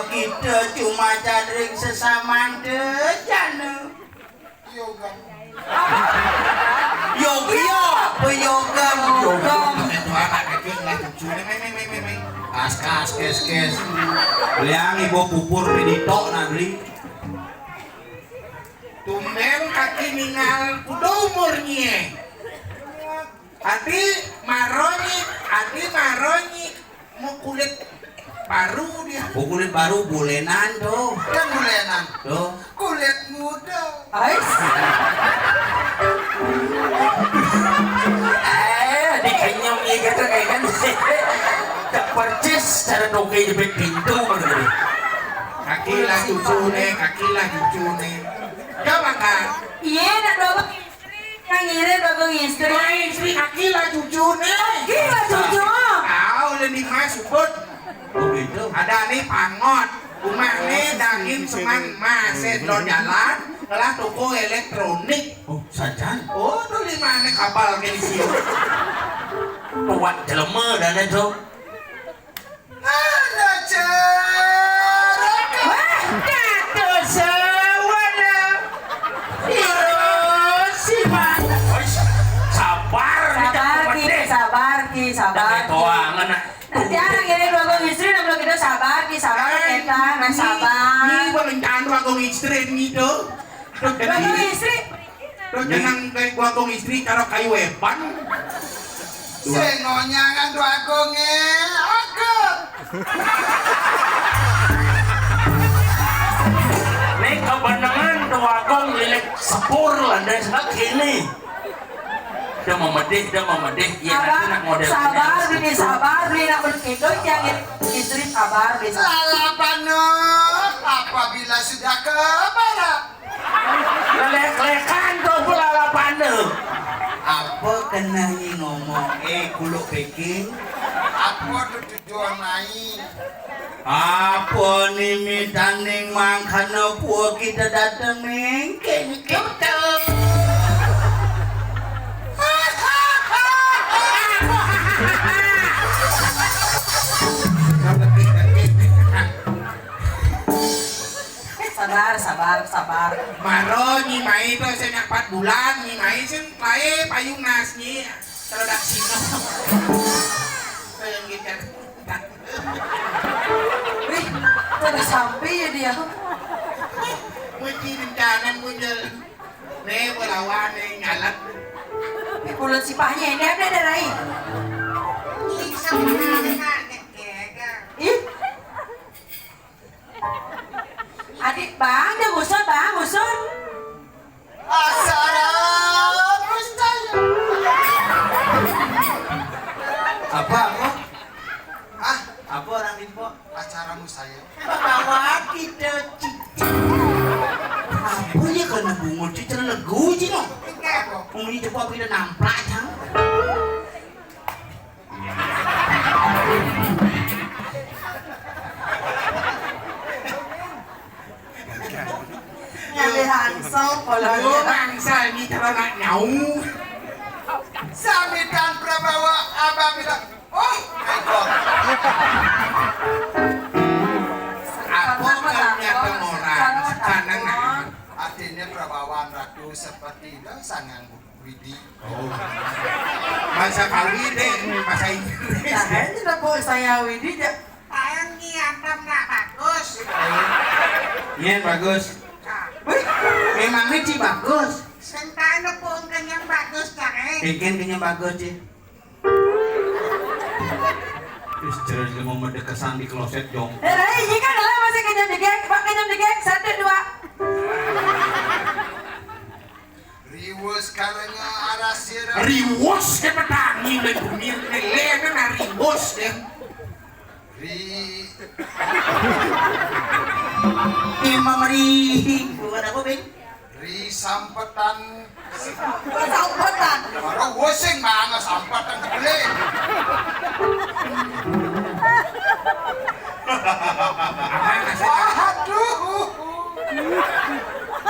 kita cuma cadring sesamaan deh, jana. Yoga. Yoga, iya, apa yoga? Yoga. Itu anak kecil lah, cucu. Meh, meh, meh, meh, meh. Kas, kas, kes, kes. Liang ibu pupur pidito nak beli. Tumben kaki ningal kudu umurnya. Adi maronyi, adi maronyi, mau kulit baru dia. Mau kulit baru bulenan tuh. Kan bulenan. Tuh. Kulit Muda. Ais. Eh, dikenyem ieu téh kayak kan. Tak percis cara toke jepit pintu gitu. Kaki lah cucu nih, kaki lah cucu nih. Coba, Kak. Iya, nak dua Yang ngirit bagong istri. Wah, istri kaki lah cucu nih. Gila cucu. Tahu, udah di mas sebut. Oh, gitu. Ada nih pangot. Rumah nih daging seman mas, eh, lo jalan, kelah toko elektronik. Oh, sajan. Oh, tuh lima nih kapal kayak di sini. Kuat jelema dan itu. Mana cara? Wah, kata sawana. Iro si ma-, Wis, sabar, Sabar, Ki, sabar, Ki, sabar, Ki. Toangan, ah. Nanti anak ini dua gong istri, nah, belum kita sabar, Ki, sabar, Éh, kita, nah, ini, sabar. Ini berencana dua gong istri ini tuh. Tuh, Dua gong jadi istri. Tuh, jenang dari gua gong istri karo kayu eban. Sing ngonyangan dua gong, eh, aget. Nih kebenengan dua gong lilik sepur landas kini. Dia memedih, dia memedih. Ya, Abang, nanti nak model sabar, ini. Bini, sabar, Bini, nak berkindut, jangan istri sabar, Bini. Lalapan, apabila sudah ke barat. Lelek-lekan tuh pula lapane. Apa kena nyi ngomong, eh, kuluk peking? Apa tu tujuan naik? Apa ni mitaning mangkana pua kita datang mengkeng kita? Sabar, sabar, sabar. Maro nyi mai to sing empat bulan, nyi mai sing lae payung nas nyi. Kalau dak sino. Yang gitu. Wih, kada sampai ya dia. Muji rencana muncul. Nih, belawan nih, nyalat. Ih, bulan sipahnya ini ada, ada rai. Ih, sama ada kaget, kaget. Ih. Adik, Bang, jangan ngusut, Bang, ngusut. Assalamualaikum. Apa, apa? Ah, apa orang info? Acara musaya. Bawa kita cicing. Apa ya kena bungut cicing legu cino? Enggak, kok. Umi cepat kita nampak, Cang. Ngalih angsel, kalau Lalu dia angsel ni cara nak nyau. Samitan Prabawa, Abah bilang, "Oh, my God." Apa kalau nyata orang? Sana nak. Artinya Prabawa Ratu seperti itu, sangang Widi. Oh. Bahasa Kawi deh, bahasa Inggris. Nah, ini tidak boleh saya Widi, ya. Paling ni antam nak bagus. Iya, bagus. Nah. Wih, memangnya Ci bagus? Sentai nepung kenyang bagus, cari. Bikin kenyang bagus, Ci. Terus jelas dia mau mendekesan di kloset jong. Eh, ini kan adalah masih kenyang degek, bak kenyang degek, satu, dua. Riwus karena arasir. Riwus ke petani dan bumi lele na riwus ya. Ri. Imam ri. Bukan aku, Bing. Ri sampetan. Sampetan. Baru wusing mana sampetan kebeli. Waduh.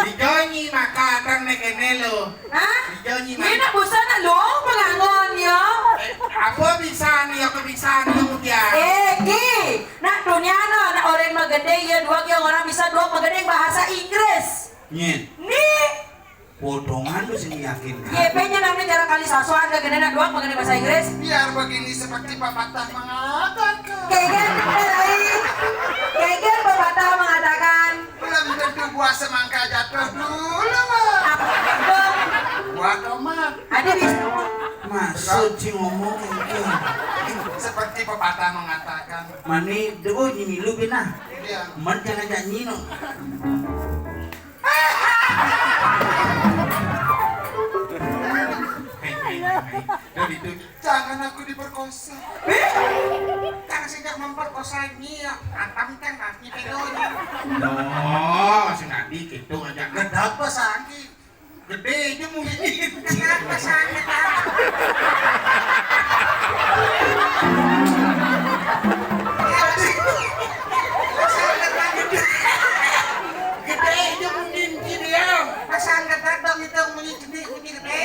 Dijonyi maka akan nek kene lo. Hah? Dijonyi maka. Ini nak busa nak lo pengangon ya. Eh, apa bisa nih, apa bisa nih, ya? Eh, Ki, nak dunia no, nak orang magede ya dua ki orang bisa dua magede bahasa Inggris. Nyen. Nih. Potongan tuh sing yakin. Y P-nya namanya cara kali sasuan gak gede nak dua magede bahasa Inggris. Biar begini seperti pepatah mengatakan. Kayaknya, kayaknya pepatah mengatakan. Belum tentu buah semangka jatuh dulu, Mak. Apa? Buah tomat. Ada bisa. Maksud si ngomong kayak gitu. Seperti pepatah mengatakan. Mani dulu nyimilu bina. Iya. Man jangan janji no. Dari itu, jangan aku diperkosa. Kan sejak memperkosa ini, ya, antam kan nanti pedonya. Kenapa sangki? Gedé aja mungkin. Kenapa sangki? Gedé aja mungkin, Ci, dia. Pasang gedé dong itu, mungkin gedé, mungkin gedé.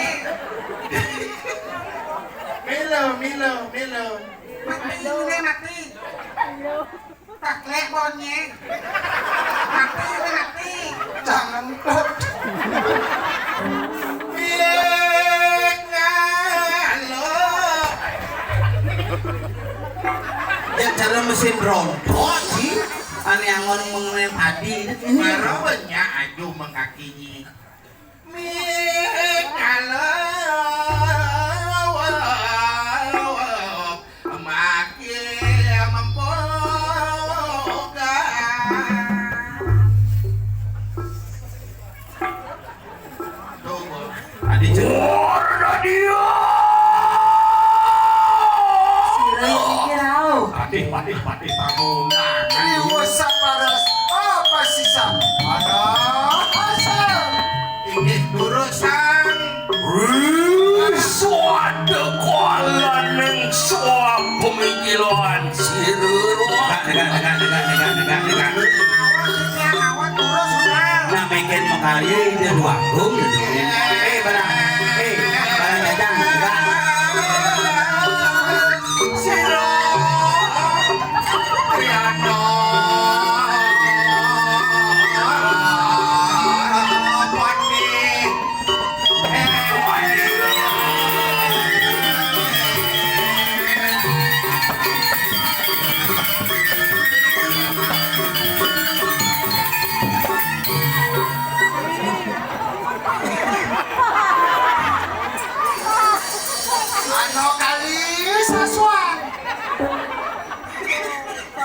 Milo, Milo, Milo. Mati, ini mati. Tak lek bonye. Mati, mati. Jangan, Dok. Piye ngalo? Ya, cara mesin rontok sih. Ane angon mengenai padi ini. Maro banyak aju mengkakinyi. Mikalo maki mempoga. Tuh, adi jur dia. Sira iki rauh. Patih, patih, patih, bangunan. Riwes saparas, apa sisa? Ada hasil. Inggih durusang. Wis ada kalaning suap pemikiran sira. Tegak, tegak, tegak, tegak, tegak, tegak, tegak. Awan, awan, durus, Bang. Nah, meken makarya Ida Dwagung, gitu. Eh, barang, eh, barang jajang, tegak. Sira Triana. Pati. Ano kali sasuan.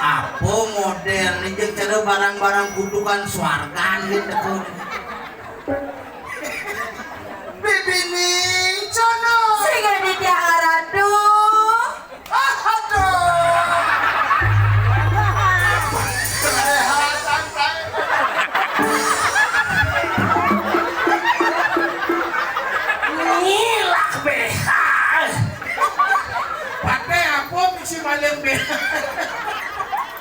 Apa model ni, jeung cara barang-barang kutukan swargan gitu. Bibining cono. Sing Aditya Ratu. Ah, aduh. Kelihatan saya. Ngilak behal. Pakai apa misi malam behal?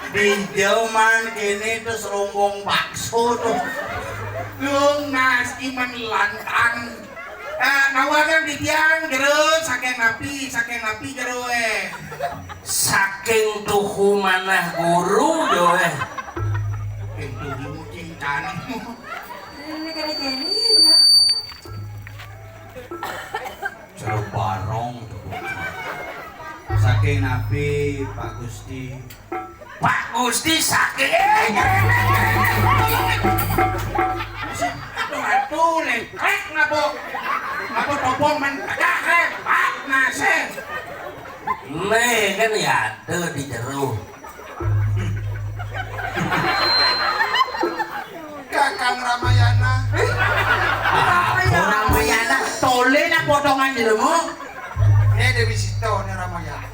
Di jaman kene tuh serombong bakso tuh. Lunas iman lantang. Eh, nawaran di tiang jero, saking napi, saking napi jero, eh. Saking tuhu manah guru, yo, eh. Saking tuhu cincanimu. Ini kene-kene, ya. Jero barong tuh. Saking napi, Pak Gusti? Pak Gusti saking. Aduh, aduh, lengklek ngabo. Ngabo topong men tegak, eh. Pak Nasir. Nih, kan ya ada di jero. Kakang Ramayana. Eh? Apa Ramayana? Tole nak potongan jero mu? Ini Dewi Sita, ini Ramayana.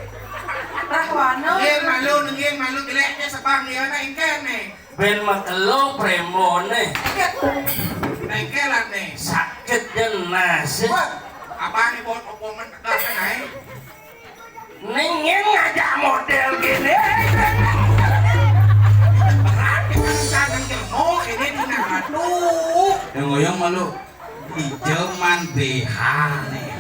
Rahwana. Nggih, malu, nggih, malu, jeleknya sebang dia, nak engken nih. Ben makelo premone. Engkelan nih. Sakit dan nasib. Wah, apa nih, buat omongan tegas, kan, eh? Ning yen ngajak model gini. Berarti kan kangen ilmu ini di Naratu. Yang goyang malu. Ijo man B H nih.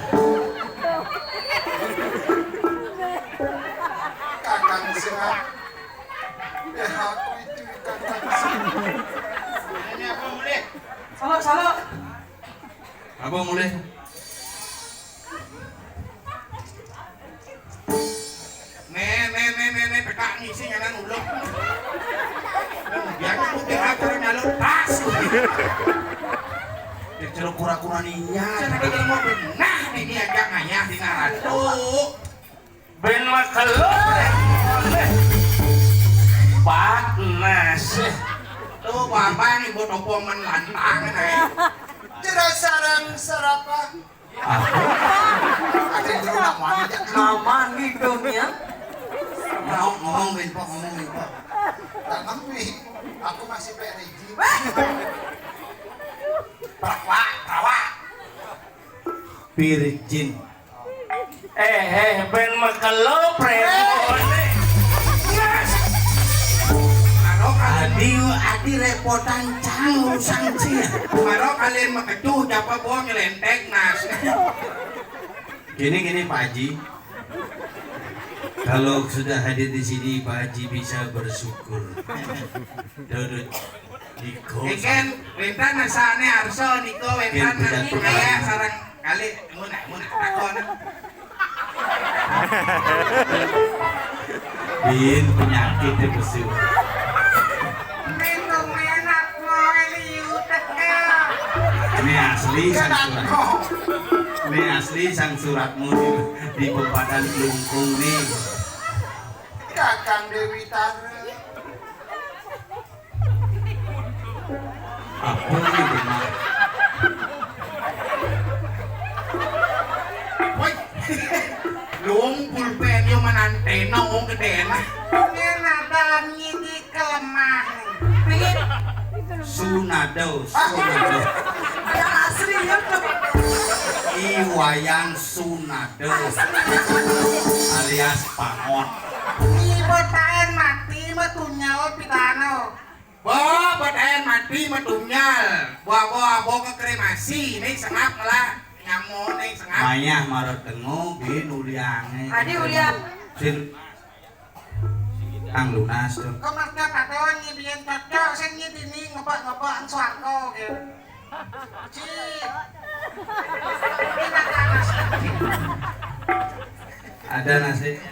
Kakang sira. B H ku itu kakang sira. Ini apa mulih? Salok, salok. Apa mulih? Nih, nih, nih, nih, nih, pekak ngisi nganan uluk. Dia putih atur nyalur tas. Dia celuk kura-kura niat. Saya pikir mau benah di dia agak ngayah di Naratu. Ben makelur. Pak Nas. Tuh, Bapak nih buat opongan lantang, eh. Jelas sarang serapa. Apa? Ada yang dulu nak mandi, Cak. Nah, mandi dong ya. Ngomong, ngomong, Win, Pok, ngomong, Win, Pok. Tak ngerti. Aku masih P R I J. Perawak, perawak. Virgin. Eh, eh, ben makelo, prewon. Adi, adi repotan cang urusan sih. Maro kalian makecuh, japa bawa nyelentek, Nas. Gini, gini, Pak Haji. Kalau sudah hadir di sini, Pak Haji bisa bersyukur. Duduk. Niko. Ikan, wénten asane arsa niko, wénten. Ikan, nanti bukan kaya sarang kali, mun, mun, takon. Bin, penyakit itu, Su. Minum enak, mau liu teka. Ini asli, sang surat. Ini asli, sang suratmu di, di Pempadan Lungkung nih. Kakang Dewi Tara. Apa ini, Mak? Woi, luung pulpen yo manantena wong gedene. Ini nadanya di kelemahan. Sunado, Sunado. Ada asli ya tuh. I Wayan Sunado. Alias Pangot. Ni botaen mati mah tunyal pidana. Bo, botaen mati mah tunyal. Bo, bo, bo ke kremasi, ning sengap malah nyamo ning sengap. Mayah maro tengo, bin uliange. Adi uliang. Sin Ang lunas tuh. Kok mas dapat doang nih, biar cocok, sing nih dini ngebak-ngebak swarga gitu. Cik. Ini tak panas. Ada nasi.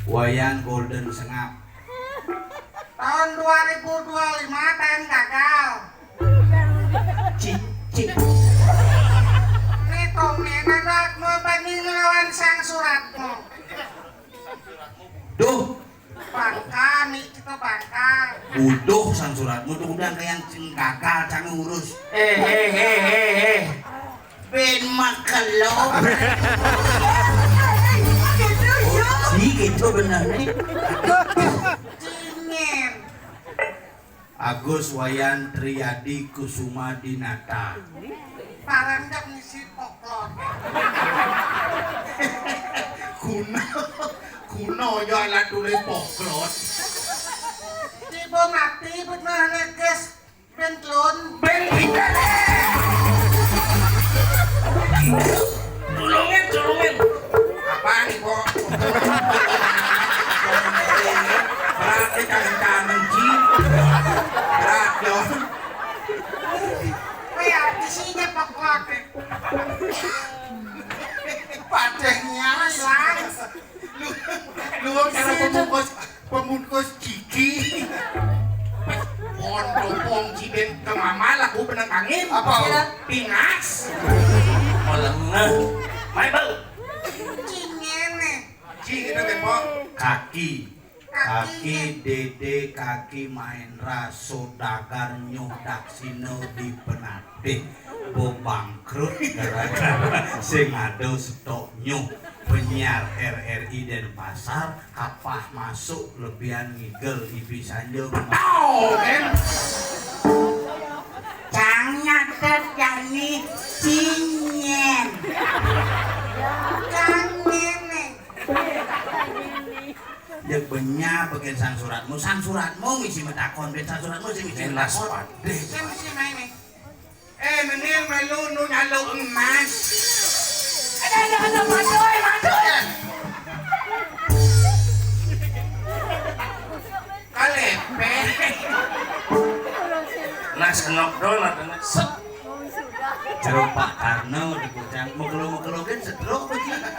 Wayan Golden Sengap. Tahun dua ribu dua lima T N gagal. Cik, cik. Ini komen anak mau banding lawan sang suratmu. Duh. Bangka, mi kita bangka. Uduh sang suratmu tuh udah kayak yang gagal, cang urus. Eh, eh, eh, eh, eh. Ben makelo. Si gitu bener nih. Cingin. Agus Wayan Triadi Kusuma Dinata. Parang cak ngisi poklot. Kuno, kuno ya alat tulis poklot. Tiba mati benar neges bentlon. Ben kita deh. Tulungin, tulungin. Apa nih, Pok? Berat nih, kangen-kangen, Ji. Berat, yo. Weh, artisnya poklot. Padahnya hilang. Lu, lu cara pembungkus, pembungkus gigi. Pondong pong jiben ke mama lagu benang angin. Apa? Pingas. Melengah. Mai bau. Cingene. Ci kita bepok. Kaki. Kaki Dede, kaki Mahendra, sodagar nyuh daksina di Penatih, bo bangkrut gara-gara sing ada stok nyuh. Penyiar R R I Denpasar kapah masuk lebihan ngigel ibi sanjung. Tau, kan? Cang nyatet jani cinyen. Cang nene. Ya benya bagian sang suratmu, sang suratmu misi metakon, ben sang suratmu sing misi metakon. Sing misi main nih. Eh, mending melu nu nyaluk emas. Ada, ada, ada, madu, eh, madu. Kalepe. Nah, senok do, nah, kena set. Jeruk Pak Karno di Bujang, mekelo-mekelo kan sedrok begini.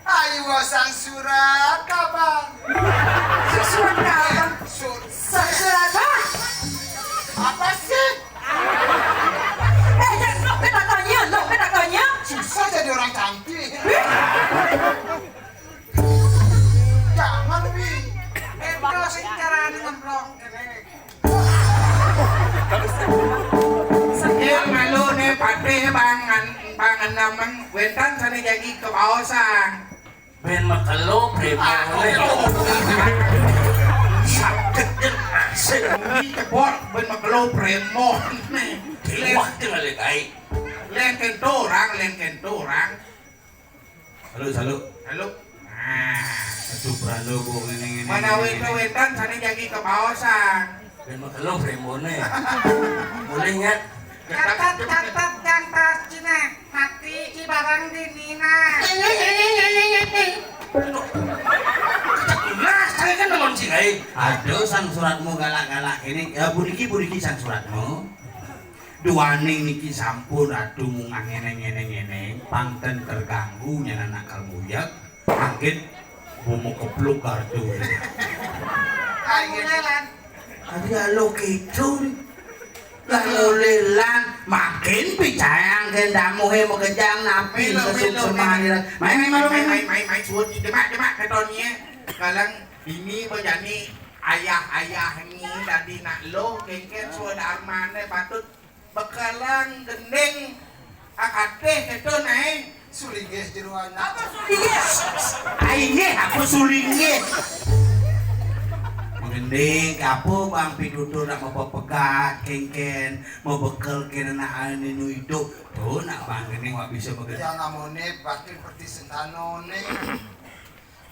Ayo sang surat kapan? Surat kapan? Sur- Surat apa? Apa sih? Eh, ya, lo kena tanya, lo kena tanya. Susah jadi orang cantik. Jangan, Wi. Ento sing carane ngemplong kene. Yang malu ne patih bangan, bangan nameng. Wénten sané jagi kabaosan. Bén makelo prémon. Saged jeung asik. Iki cepot bén makelo prémon. Wah, tinggal gai. Lén kénto urang, lén kénto urang. Halo, halo. Halo. Nah. Aduh, Brando, gua ngene-ngene. Mana wénten-wénten sané jagi kabaosan. Bén makelo prémoné. Mulih nya. Catet, catet, catet, Cina. Mati ki barang dinina. Nah, saya kan naon sih, ai? Aduh, sang suratmu galak-galak ini. Ya, buriki, buriki sang suratmu. Duaning niki sampun ratu mungah ngene-ngene ngene, pangten terganggu nyanana kalmuyeg, mangkin bomo kepluk gardu. Ayo, Lelan. Tadi alo gitu. Lah, Lelan, makin picayang ke damuhe makejang napi. Milo, sesuk milo, semani. Milo. Mai, mai, malu, mai, mai, mai, mai, mai, suwun, demak, demak, ketonie. Kalang ini bejani ayah-ayah ni dadi nak lo, kengken suwun armane patut Bekelang gending akatih kéto naé. Sulinggih jeroan. Apa sulinggih? Ai nggih, aku sulinggih. Menggending kapo Bang pitutur nak mapepegat kéngkén, mabekel kéné nak anu idup. Tuh nak Bang gending wak bisa begending. Yang amoné batin perti sentanoné.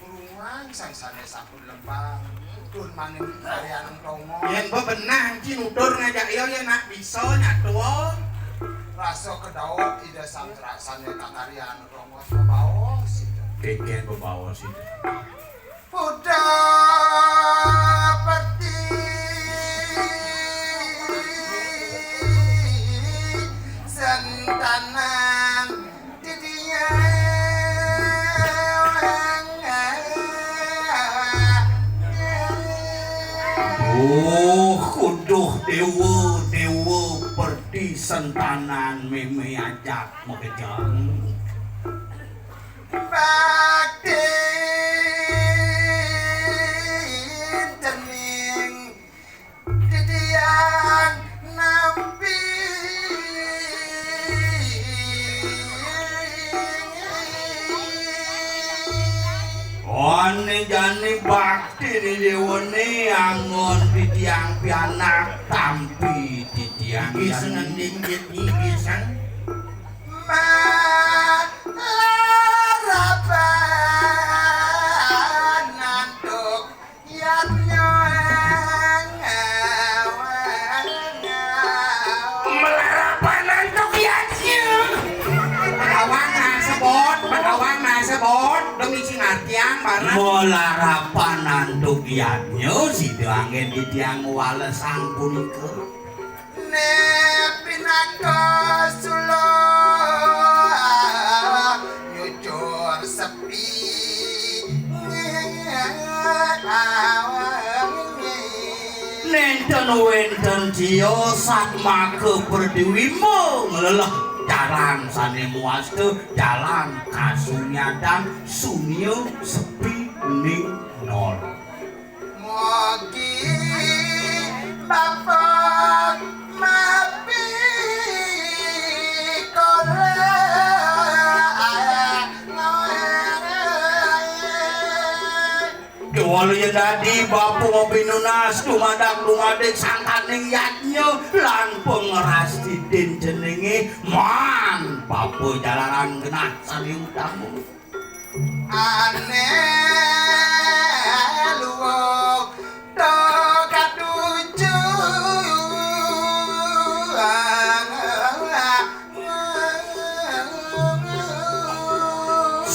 Kuruan sang sané sampun lembang, tur maning karyaning tongo. Yén bebenah ci nutur ngajak iya, yén nak bisa nyatua. Rasa kedaut Ida Sang Raksana kakaryaning tongo bebaos Ida. Kéngkén bebaos Ida. Buddha peti sentanan Oh, kuduh dewa, dewa perti sentanan mémé ajak makejang. Bakti dening Titiang nampi. Ané jani bakti ni déwané anggon titiang pianak tampi titiang. Inggih, jani. Inggih, inggih, inggih, sang. Malarapan antuk Yadnya. Melarapan antuk yadnya. Awang nasebot, awang nasebot, demi singartiang bareng. Melarapan antuk yadnya, sida anggén titiang walesang punika. Né pinaka suluh nyujur sepi. Nénten wénten cia satmaka pertiwi ma ngleleh jalan sané muasta jalan kasunyadan sunya sepi ning nol. Mugi Bapa mapikala. Kéwala yén dadi Bapa mapinunas dumadak dumadik sangkaning yadnya lan pangeras tidin jenengé man Bapa jalaran genah sané utama. Ané luwung to katuju.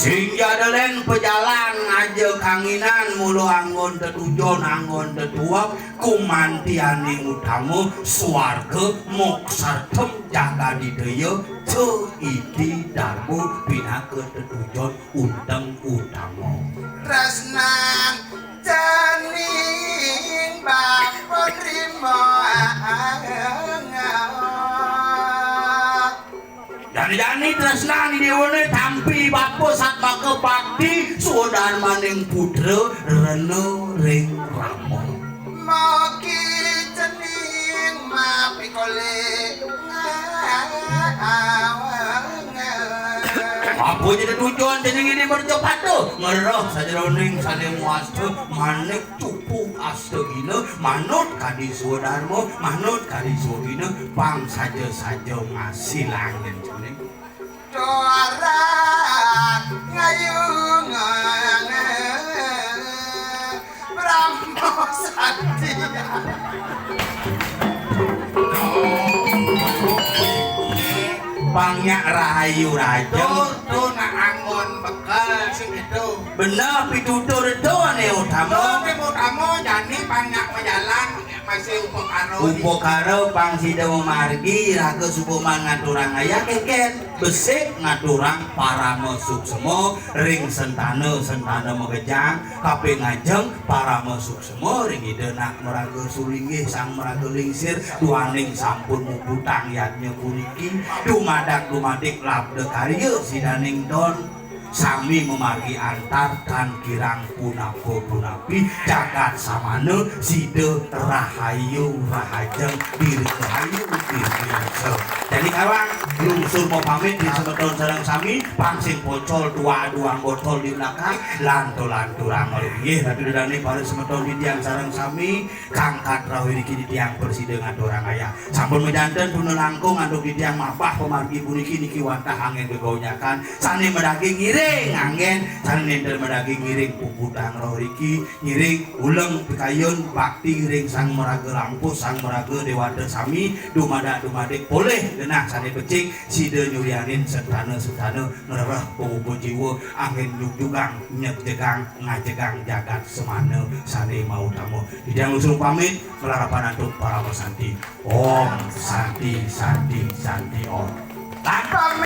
Sing jadalén pejalan aja kanginan mula anggon tetujon anggon tetuwek kumantianing utama swarga moksartham jagadidaya ca idi darma pinaka tetujon unteng utama. Tresnan janing bapa trima. Jani-jani tresnan déwané tampi bapa satmaka bakti sudarmaning putra rena ring Rama. Mogi cening mapikole. Awangan. Jadi tujuan jeneng ini merjapata, ngerah sajeroning sane muasta, manik cupu astagina, manut kadi swadarma, manut kadi swagina, pang saja-saja ngasilang jeneng. Doarak ngayungan Brahma Satya. Pang nyak rahayu raja. Tuh, tuh, nak anggon bekel sing itu. Bener, pitutur itu ane utama. Tuh, sing utama, jani pang nyak majalan, masih upakara. Upakara pang sida mamargi, raga suba man ngaturang ayah keken. Besik ngaturang parama suksma ring sentana, sentana makejang, kaping ajeng parama suksma ring Ida Nak Maraga Sulinggih Sang Maraga Lingsir, duaning sampun muputang yadnya puniki, dumadak dumadik labda karya sidaning don, sami mamargi antar tan kirang punapa punapi, jagat samana, sida rahayu rahajeng, dirgahayu dirgayusa. Jani kawang, lungsur mapamit ring semeton sareng sami, pang sing pocol tuak duang botol di belakang, lantur-lanturang malih. Inggih, ratu dedane para semeton titiang sareng sami, kangkat rauh iriki titiang prasida ngaturang ayah. Sampun majanten tuna langkung antuk titiang mabah pamargi puniki niki wantah anggen gegonjakan. Sane madaging ngiring anggen, sane nenten madaging ngiring puputang rauh iriki, ngiring uleng pikayun bakti ring Sang Maraga Lampus, Sang Maraga Dewata sami, dumadak dumadik polih genah sane becik, sida nyurianin sentana-sentana ngrereh pangupa jiwa, anggen nyugjugang, nyegjegang, ngajegang jagat semana sane mautama. Titiang lungsur pamit, malarapan antuk parama santi. Om Santi, Santi, Santi Om. Tanpa